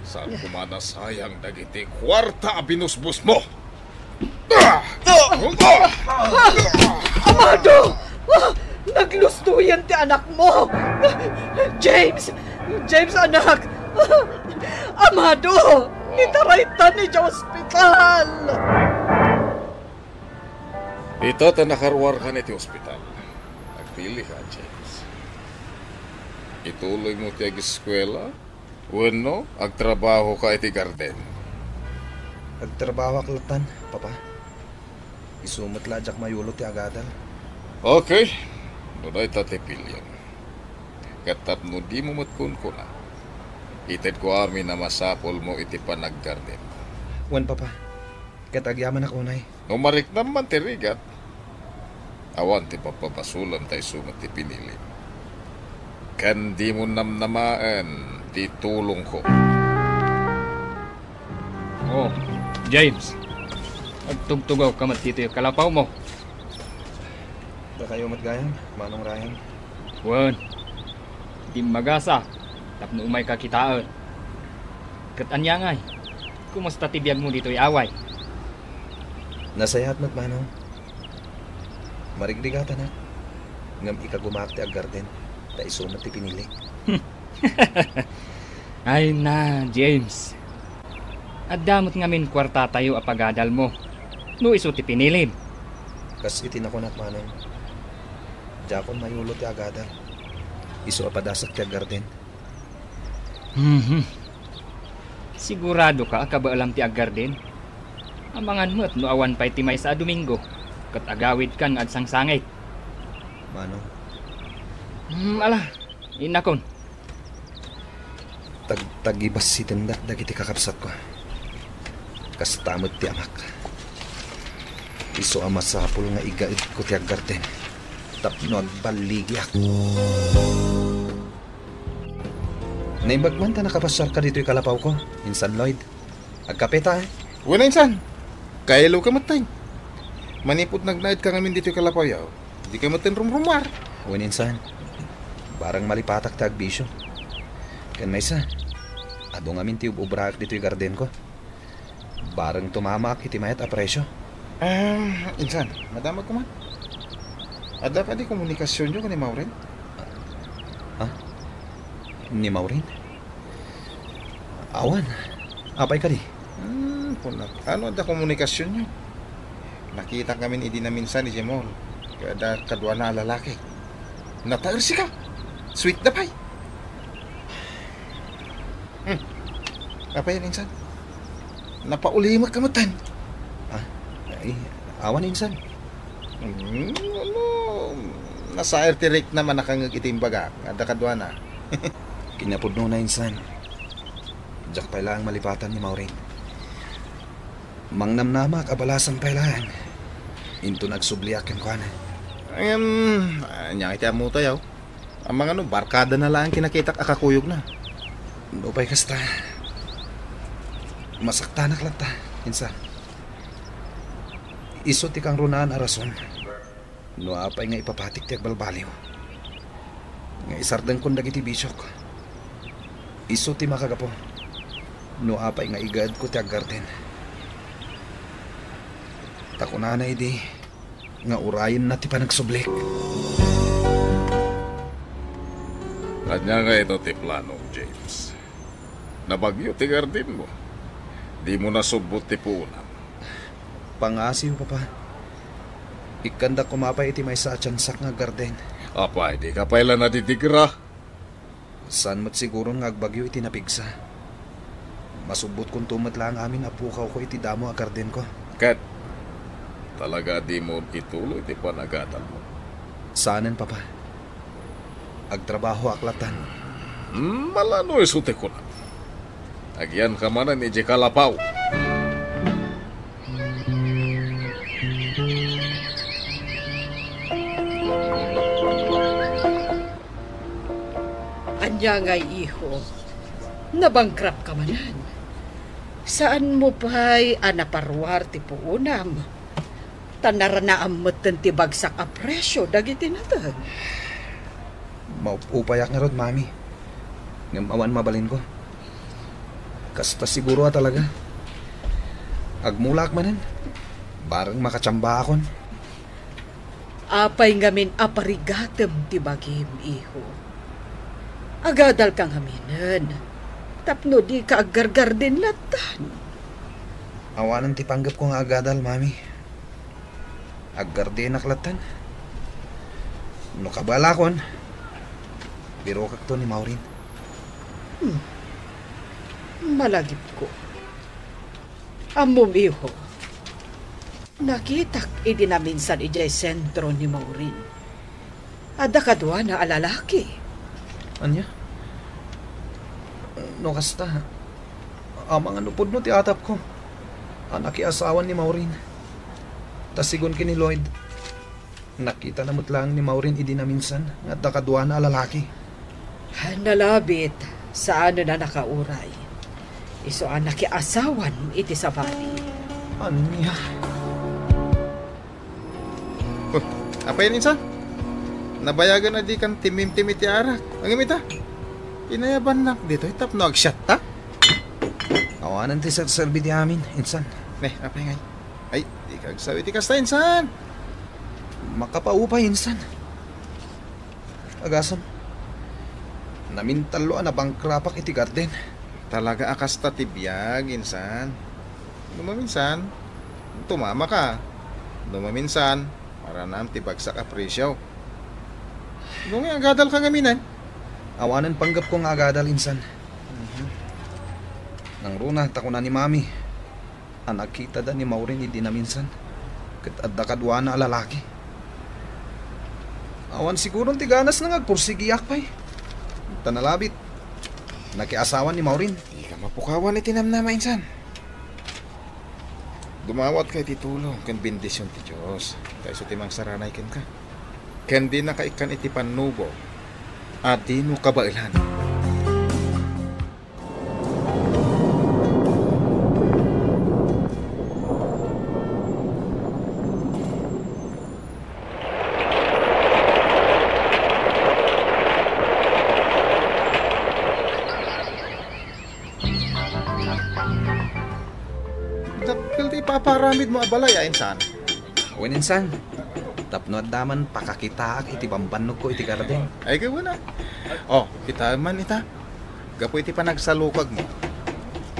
saan koma nasayang dagiti kuarta a binusbosmo. Amado! Naglustoyen ti anakmo! James! James, anak! Amado! Itaraytan idiay ospital! Ita ta nakaruarkan iti ospital, agpilika, James. Ituloymo ti ageskuela wenno agtrabahoka iti garden? Agtrabahoak lattan, Papa. Isu met la a diak mayulo ti agadal. Okay. No dayta ti piliam. Ket tapno dimo met kunkuna, itedko amin a masapulmo iti panaggarden. Wen, Papa. Ket agyamanak unay. No mariknam man ti rigat, awan ti papabasolam ta isu met ti pinilim. Ken dimo namnamaen ti tulongko. Oh, James. Agtugtugawka met ditoy kalapawmo. Dakayo met gayam, Manong Ryan. Wen, dimmagasa tapno umayka kitaen. Ket ania ngay? Kumusta ti biagmo ditoy Hawaii? Nasayaat met, Manong. Marigrigatanak. Ngem ikagumaak ti aggarden, ta isu met ti pinili. Ay na, James. Adda met ngamin kuartatayo a pagadalmo no isu ti pinilim. Kas iti nakunak, Manong, diakon mayulo ti agadal. Isu a padasak ti aggarden. Mhm. Sigurado ka a kabaelam ti aggarden? Amangan met no awan pay ti maysa a Domingo, ket agawidkan nga agsangsangit. Manong. Hmm, ala, innakon. Tag-, tagibasitendak dagiti kakabsatko. Kasta met ti amak. Isu a masapul nga igaedko ti aggarden tapno agballigiak. Naimbag man ta nakapasiarka ditoy kalapawko, Insan Lloyd. Agkape ta, eh. Wen, Insan. Kailo ka met, tay. Manipud nagnaed ka ngamin ditoy kalapawyo, dika met rumrumuar. Wen, Insan. Barang malipatak ti agbisio. Ken maysa, adu ngamin ti ub-ubraak ditoy gardenko. Barang tumamaak iti mayat a presio. Ah, Insan, madamag ko man. Adda kadi komunikasionyo ken ni Maureen? Ha? Ni Maureen? Awan. Apay kadi? Hmm, kunak, ano adda komunikasionyo? Nakitak ngamin idi naminsan idiay mall. Kada kaduana a lalaki. Nataersika. Sweet da pay. Hmm. Apay, Insan? Napaulimek ka met, tan? Ah, ay, awan, Insan. Hmm, ano? Nasair ti riknam a nakangngeg iti imbagak nga adda kaduana. Kinapudnona, Insan. Diak pay laeng malipatan ni Maureen. Mangnamnamak a balasan pay laeng. Inton agsubliak kenkuana. Ngem, ania iti ammotayo? Amangan no barkadana laeng ti nakitak a kakuyogna. Nupay kasta, masaktanak latta, Insan. Isu ti kangrunaan a rason no apay nga ipapatik ti agbalbaliw nga isardengkon dagiti bisiok. Isu ti makagapu no apay nga igaedko ti aggarden. Ta kunana idi, nga urayenna ti panagsublik. Ania ngay ita ti planom, James? Nabagyo ti gardenmo. Dimo nasubbot ti puonam. Pangngasiw, Papa. Ikkandak koma pay iti maysa a tiansak nga garden. Apay, dika pay la nadidigra? Saan met siguron nga agbagyo iti napigsa. Masubbotkonto met laeng amin a pukawko iti damo a gardenko. Ket talaga a dimo ituloy ti panagadalmo? Saanen, Papa. Agtrabahoak lattan. Hmm, malano isu ti kunam. Agyanka manen idiay kalapaw. Ania ngay, iho? Nabankrupt ka manen? Saanmo pay a naparuar ti puonam? Ta naranaam metten ti bagsak a presio dagiti nateng. Maup-upayak ngarud, Mami. Ngem awan mabalinko. Kasta siguro a talaga. Agmulaak manen. Barang makatiambaakon. Apay ngamin a parigatem ti bagim, iho? Agadalka ngaminen tapno dika aggargarden lattan. Awanen ti panggepko nga agadal, Mami. Aggardenak lattan. No kabalakon, birokakto ni Maureen. Hmm. Malagipko. Ammom, iho, nakitak idi naminsan idiay sentro ni Maureen. Adda kaduana a lalaki. Ania? No kasta, amangan no pudno ti atapko a nakiasawan ni Maureen. Ta sigun ken ni Lloyd, nakitana met laeng ni Maureen idi naminsan nga adda kaduana a lalaki. Nalabit, saanen a nakauray. Isu a nakiasawan iti sabali. Ania? Oh, apay, Insan? Nabayagan a dikan timtimtim iti arak. Ngem ita, inayabannak ditoy tapno agsiatta? Awanen ti serserbi ti amin, Insan. Ne, apay ngay? Ay, dika agsaw iti kasta, Insan. Makapaupay, Insan. Agasem, namintallo a nabankrupt-ak iti garden. Talaga a kasta ti biag, Insan. No maminsan, tumamaka. No maminsan, Maranam ti bagsak a presyo. Nung agadal ka ngamin, eh? Awanen panggepko nga agadal, insan. Mhm. Nangruna, ta kuna ni Mami a nakitada ni Maureen idi naminsan. Ket adda kaduana a lalaki. Awan siguron ti ganasna nga agpursigiak pay. Ta nalabit, nakiasawa ni Maureen. Dika mapukawan iti namnama, insan. Dumawatka iti tulong ken bendision ti Dios. Ta isu ti mangsaranay kenka. Ken dinaka ikkan iti pannubo a dino kabaelan. Dakkel ti ipaparamidmo a balay, a insan? Wen, insan. Tapno adda man pakakitaak iti bambannogko iti garden. Ay, gawena. Oh, kita man ita. Gapu iti panagsalukagmo,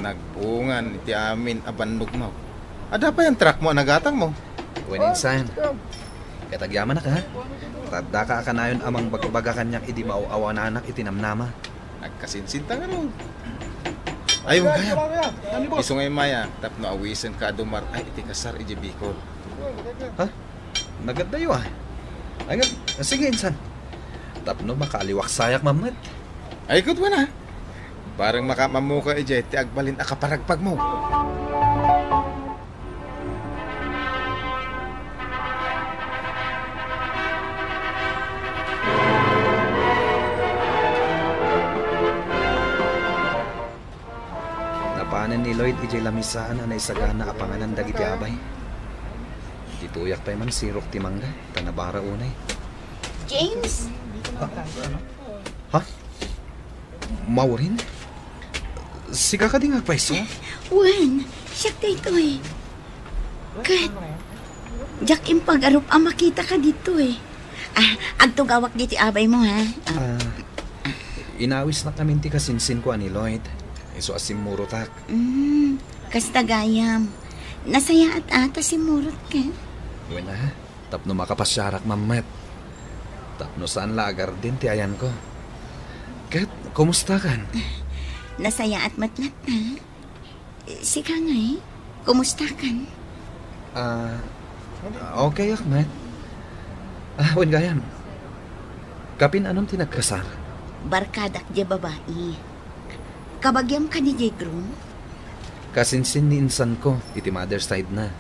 nagbungan iti amin a bannogmo. Adda pay an truckmo a nagatangmo. Wen, insan. Ket agyamanak, ha? Ta addaka a kanayon a mangbagbaga kaniak idi maaw-awananak iti namnama. Agkasinsinta ngarud. Ay, wen gayam. Isu nga immay, tapno awisenka a dumar-ay iti kasar idiay Bicol. Ha? Nagaddayo, ah. Ay, nga, sige, insan. Tapno makaaliwaksayak man met. Ay, gudwan, ah. Bareng makaammoka idiay ti agbalin a kaparagpagmo. Napanen ni Lloyd idiay lamisaan a naisagana a panganan dagiti abay. Ditoyak pay mansirok ti mangga, ta nabara unay. James? Ha? Maureen? Sika kadi nga agpayso? Wen, siak daytoy. Ket, diak impagarup a makitaka ditoy. Ah, agtugawak ditoy abaymo, ha? Ah. Ah, inawisnak amin ti kasinsinko a ni Lloyd. Isu a simmurotak. Mm, kasta gayam. Nasayaat a ta simmurot ka. Wen a, tapno makapasiarak man met. Tapno saan la a garden ti ayanko. Ket, kumustakan? Nasayaat met latta. Sika ngay, kumustakan? Ah, okay ak met. Ah, wen gayam. Kapin annon ti nagkasar? Barkadak diay babai. Kabagiam kadi diay groom? Kasinsin ni insanko iti mother side na.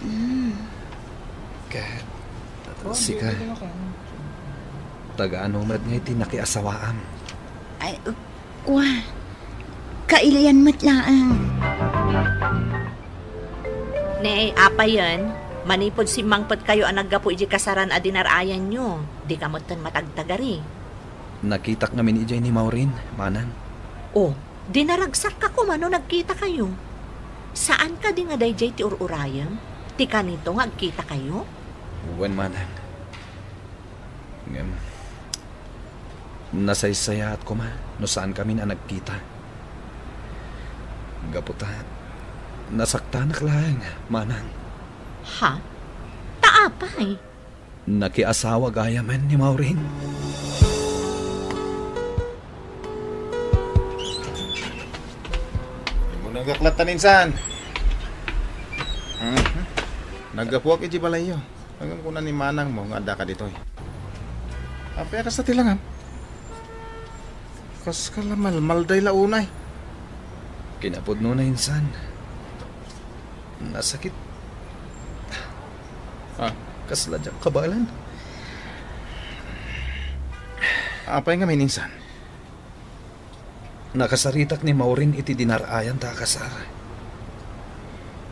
Mm. Ket, sika, taga-ano met ngay ti nakiasawaam? Ay, uh, Wa, kailian met laeng. Ne, apayen, manipud simmangpetkayo a naggapu idiay kasaran a dinar-ayanyo, dika metten matagtagari. Nakitak ngamin idiay ni Maureen, manang. Oh, dinaragsakka koma no nagkitakayo. Saan kadi nga daydiay ti ur-urayem? Ti kanito nga agkitakayo? Wen, manang. Ngem, nasaysayaat koma no saankamin a nagkita. Gapu ta, nasaktanak laeng, manang. Ha? Ta apay? Nakiasawa gayamen ni Maureen. Immunegak latta, insan. Mhm. Naggapuak idiay balayyo. Ngem kuna ni manangmo nga addaka ditoy. Apay a kasta ti langam? Kaska la malmalday la unay. Kinapudnona, insan. Nasakit. Ah. Kasla diak kabaelan. Apay ngamin, insan? Nakasaritak ni Maureen iti dinar-ayan ta a kasar.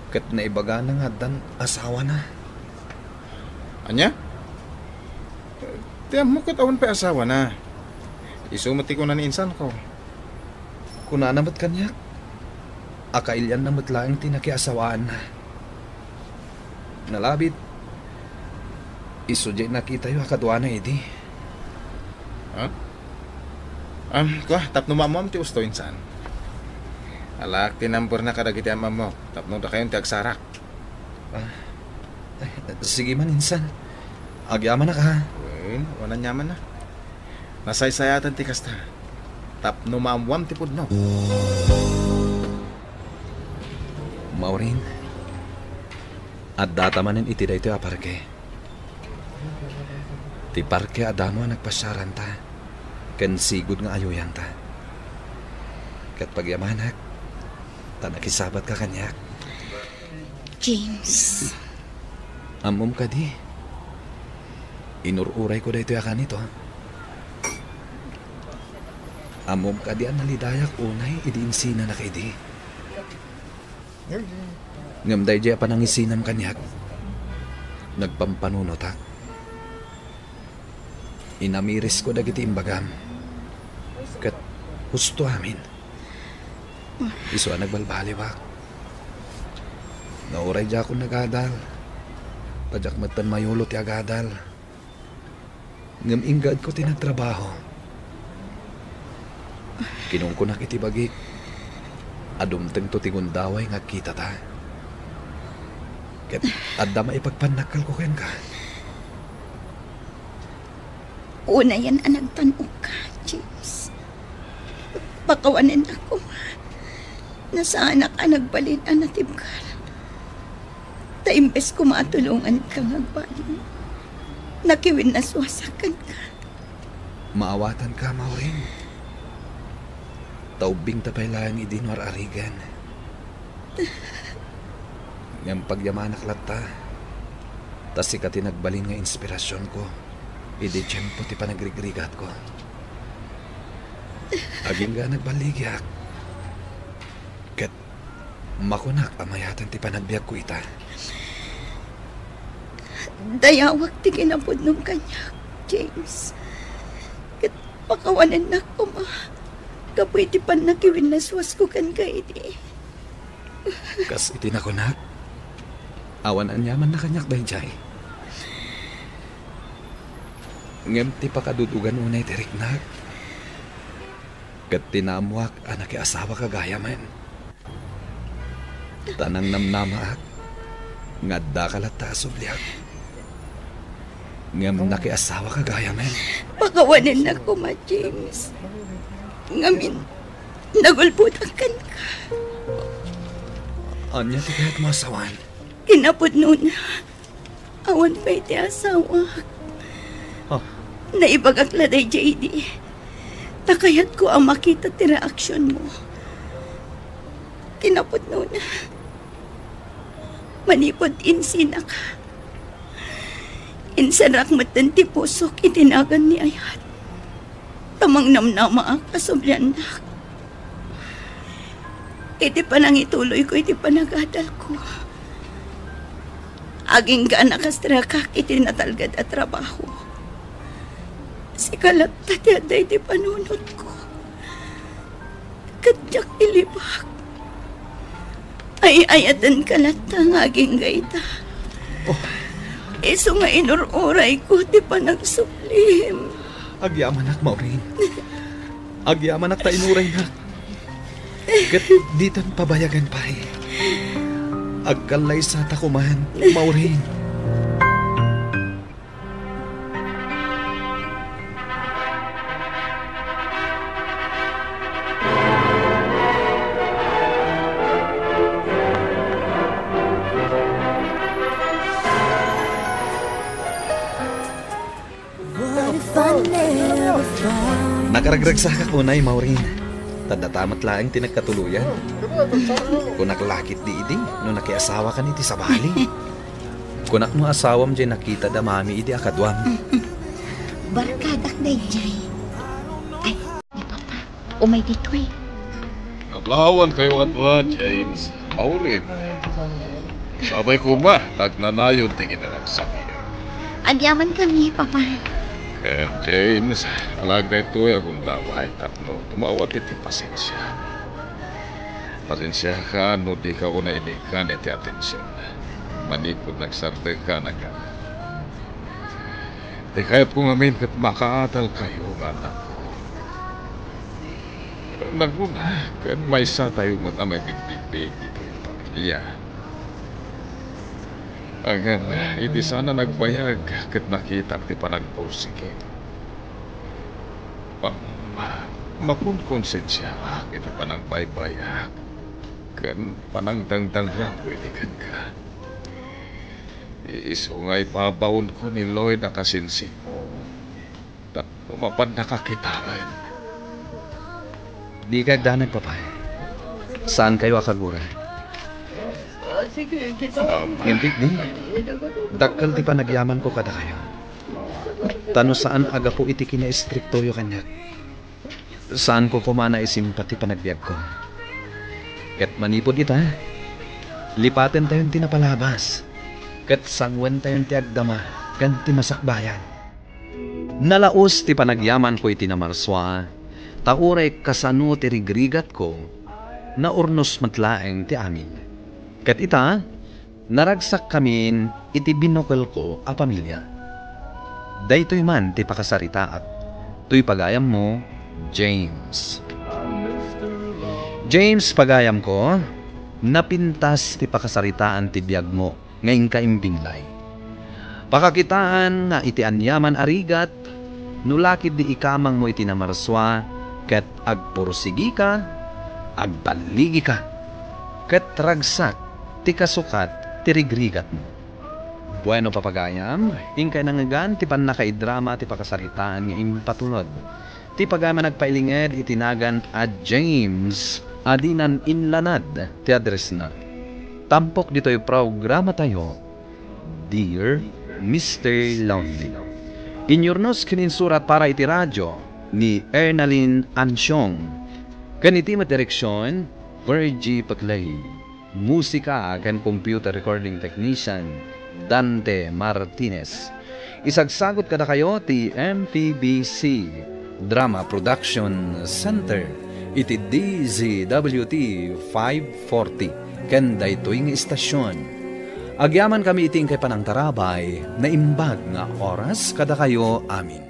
Ket naibagana nga addan asawana. Ania? Ti ammok ket awan pay asawana. Isu met ti kuna ni insanko. Kunana met kaniak a kailianna met laeng ti nakiasawaanna. Nalabit, isu diay nakitayo a kaduana idi. Ha? Am, kua, tapno maammoam ti usto, insan. Alaak ti numberna kadagiti am-ammok, tapno dakayon ti agsarak. Ah, ay, sige man, insan. Agyamanak, ha? Wen, awan aniamanna. Nasaysayaten ti kasta. Tapno maammoam ti pudno. Maureen, addata manen iti daytoy a parke. Ti parke a damo a nagpasiaranta, ken sigud nga ayuyangta. Ket pagyamanak, ta nakisabatka kaniak. James. Ammom kadi? Inur-urayko daytoy a kanito. Ammom kadi a nalidayak unay idi insinanak idi? Ngem daydiay a panangisinam kaniak, nagpampanunotak. Inamirisko dagiti imbagam. Ket husto amin. Isu a nagbalbaliwak. Nauray diakon nagadal. Ta diak metten mayulo ti agadal. Ngem inggaedko ti nagtrabaho. Kinunkunak iti bagik a dumtengto ti gundaway nga agkitata. Ket adda maipagpannakkalko kenka. Unayen a nagtan-okka, James. Pakawanennak koma. Nasaanak a nagbalin a natibker. Ta imbes koma a tulonganka nga agbalin, nakiwinnaswasak kenka. Maawatanka, Maureen. Ta ubbingta pay laeng idi no ar-arigen. Ngem pagyamanak latta, ta sika ti nagbalin nga inspirasionko idi tiempo ti panagrigrigatko. Agingga a nagballigiak, ket makunak a mayaten ti panagbiagko ita. Dayawak ti kinapudnom kaniak, James. Ket pakawanennak koma gapu iti pannakiwinnaswasko kenka idi. Kas iti nakunak, awan aniamanna kaniak daydiay. Ngem ti pakadud-ogan unay ti riknak, ket ti naammoak a nakiasawaka gayamen. Ta nangnamnamaak nga addaka latta a subliak. Ngem nakiasawaka gayamen. Pakawanennak koma, James. Ngamin, nagulbodak kenka. Ania ti kayatmo a sawen? Kinapudnona, awan pay ti asawak. Ah. Naibagak la daydiay idi. Ta kayatko a makita ti reaksionmo. Kinapudnona, manipud insinaka, inserrak metten ti pusok iti nagan ni ayat. Ta mangnamnamaak a subliannak. Iti panangituloyko iti panagadalko, agingga a nakastrakak iti natalged a trabaho. Sika latta ti adda iti panunotko. Ket diak ilibak. Ay-ayatenka latta nga agingga ita. Oh. Isu nga inur-urayko ti panagsublim. Agyamanak, Maureen. Agyamanak ta inuraynak. Ket ditan pabayagan pay. Agkallaysata koman, Maureen. What if I never found Nakaragragsakak unay, Maureen. Ta data met laeng ti nagkatuloyan. Kunak la ketdi idi no nakiasawakan iti sabali. Kunak no asawam diay nakita da mami idi a kaduam. Barkadak daydiay. Ay, ni Papa, umay ditoy. Naplawankayo kano, James. Maureen. Sabay koma, nagnanayon ti kinanagsakyo. Agyaman kami, Papa. Ken, James, alaag daytoy a gundaway tapno tumawat iti pasensia. Pasensiaka no dika unay inikkan iti atension. Manipud nagsardengka, nagana. Ti kayatko ngamin ket makaadalkayo nga annakko. Naguna, ken maysatayo met a mangbigbigbigbig iti pamilia. Ngem iti saan a nagbayag ket nakitak ti panagpursigi, ma-, ma-, makonkonsensiaak iti panagbaybayag ken panangdangdangranko iti kenka. Isu nga ibabaonko ni Lloyd a kasinsinmo. Tapno mapannaka kitaen. Dika agdanag, Papa. Saankayo a kagura. Ngem di, dakkel ti panagyamanko kadakayo. Ta no saan a gapu iti kinaistriktoyo kaniak, saanko koma a naisimpati ti panagbiagko. Ket manipud ita, lipatentayon ti napalabas, ket sanguentayon ti agdama ken ti masakbayan. Nalaus ti panagyamanko iti namarsua, ta uray kasano ti rigrigatko, naurnos met laeng ti amin. Ket ita, naragsakkamin iti binukelko a pamilia. Daytoy man ti pakasaritaak, toy pagayammo, James. James, pagayamko, napintas ti pakasaritaan ti biagmo nga inka imbinlay. Pakakitaan nga iti aniaman a rigat, no la ketdi ikamangmo iti namarsua ket agpursigika, agballigika, ket ragsak ti kasukat ti rigrigatmo. Bueno, papagayam, inkay nangngegan ti pannakaidrama ti pakasaritaan nga impatulod ti pagayam a nagpailinged iti nagan a James a dinan inlanad ti addressna. Tampok ditoy programatayo, Dear Mister Lonely. Inyurnos ken insurat para iti radio ni Ernalyn Ansiong. Ken iti met direksion, Virgie Paclay. Musika ken computer recording technician, Dante Martinez. Isagsagut kadakayo ti M P B C Drama Production Center iti D Z W T five forty ken daytoy nga istasion. Agyamankami iti inkay panangtarabay, naimbag nga oras kadakayo amin.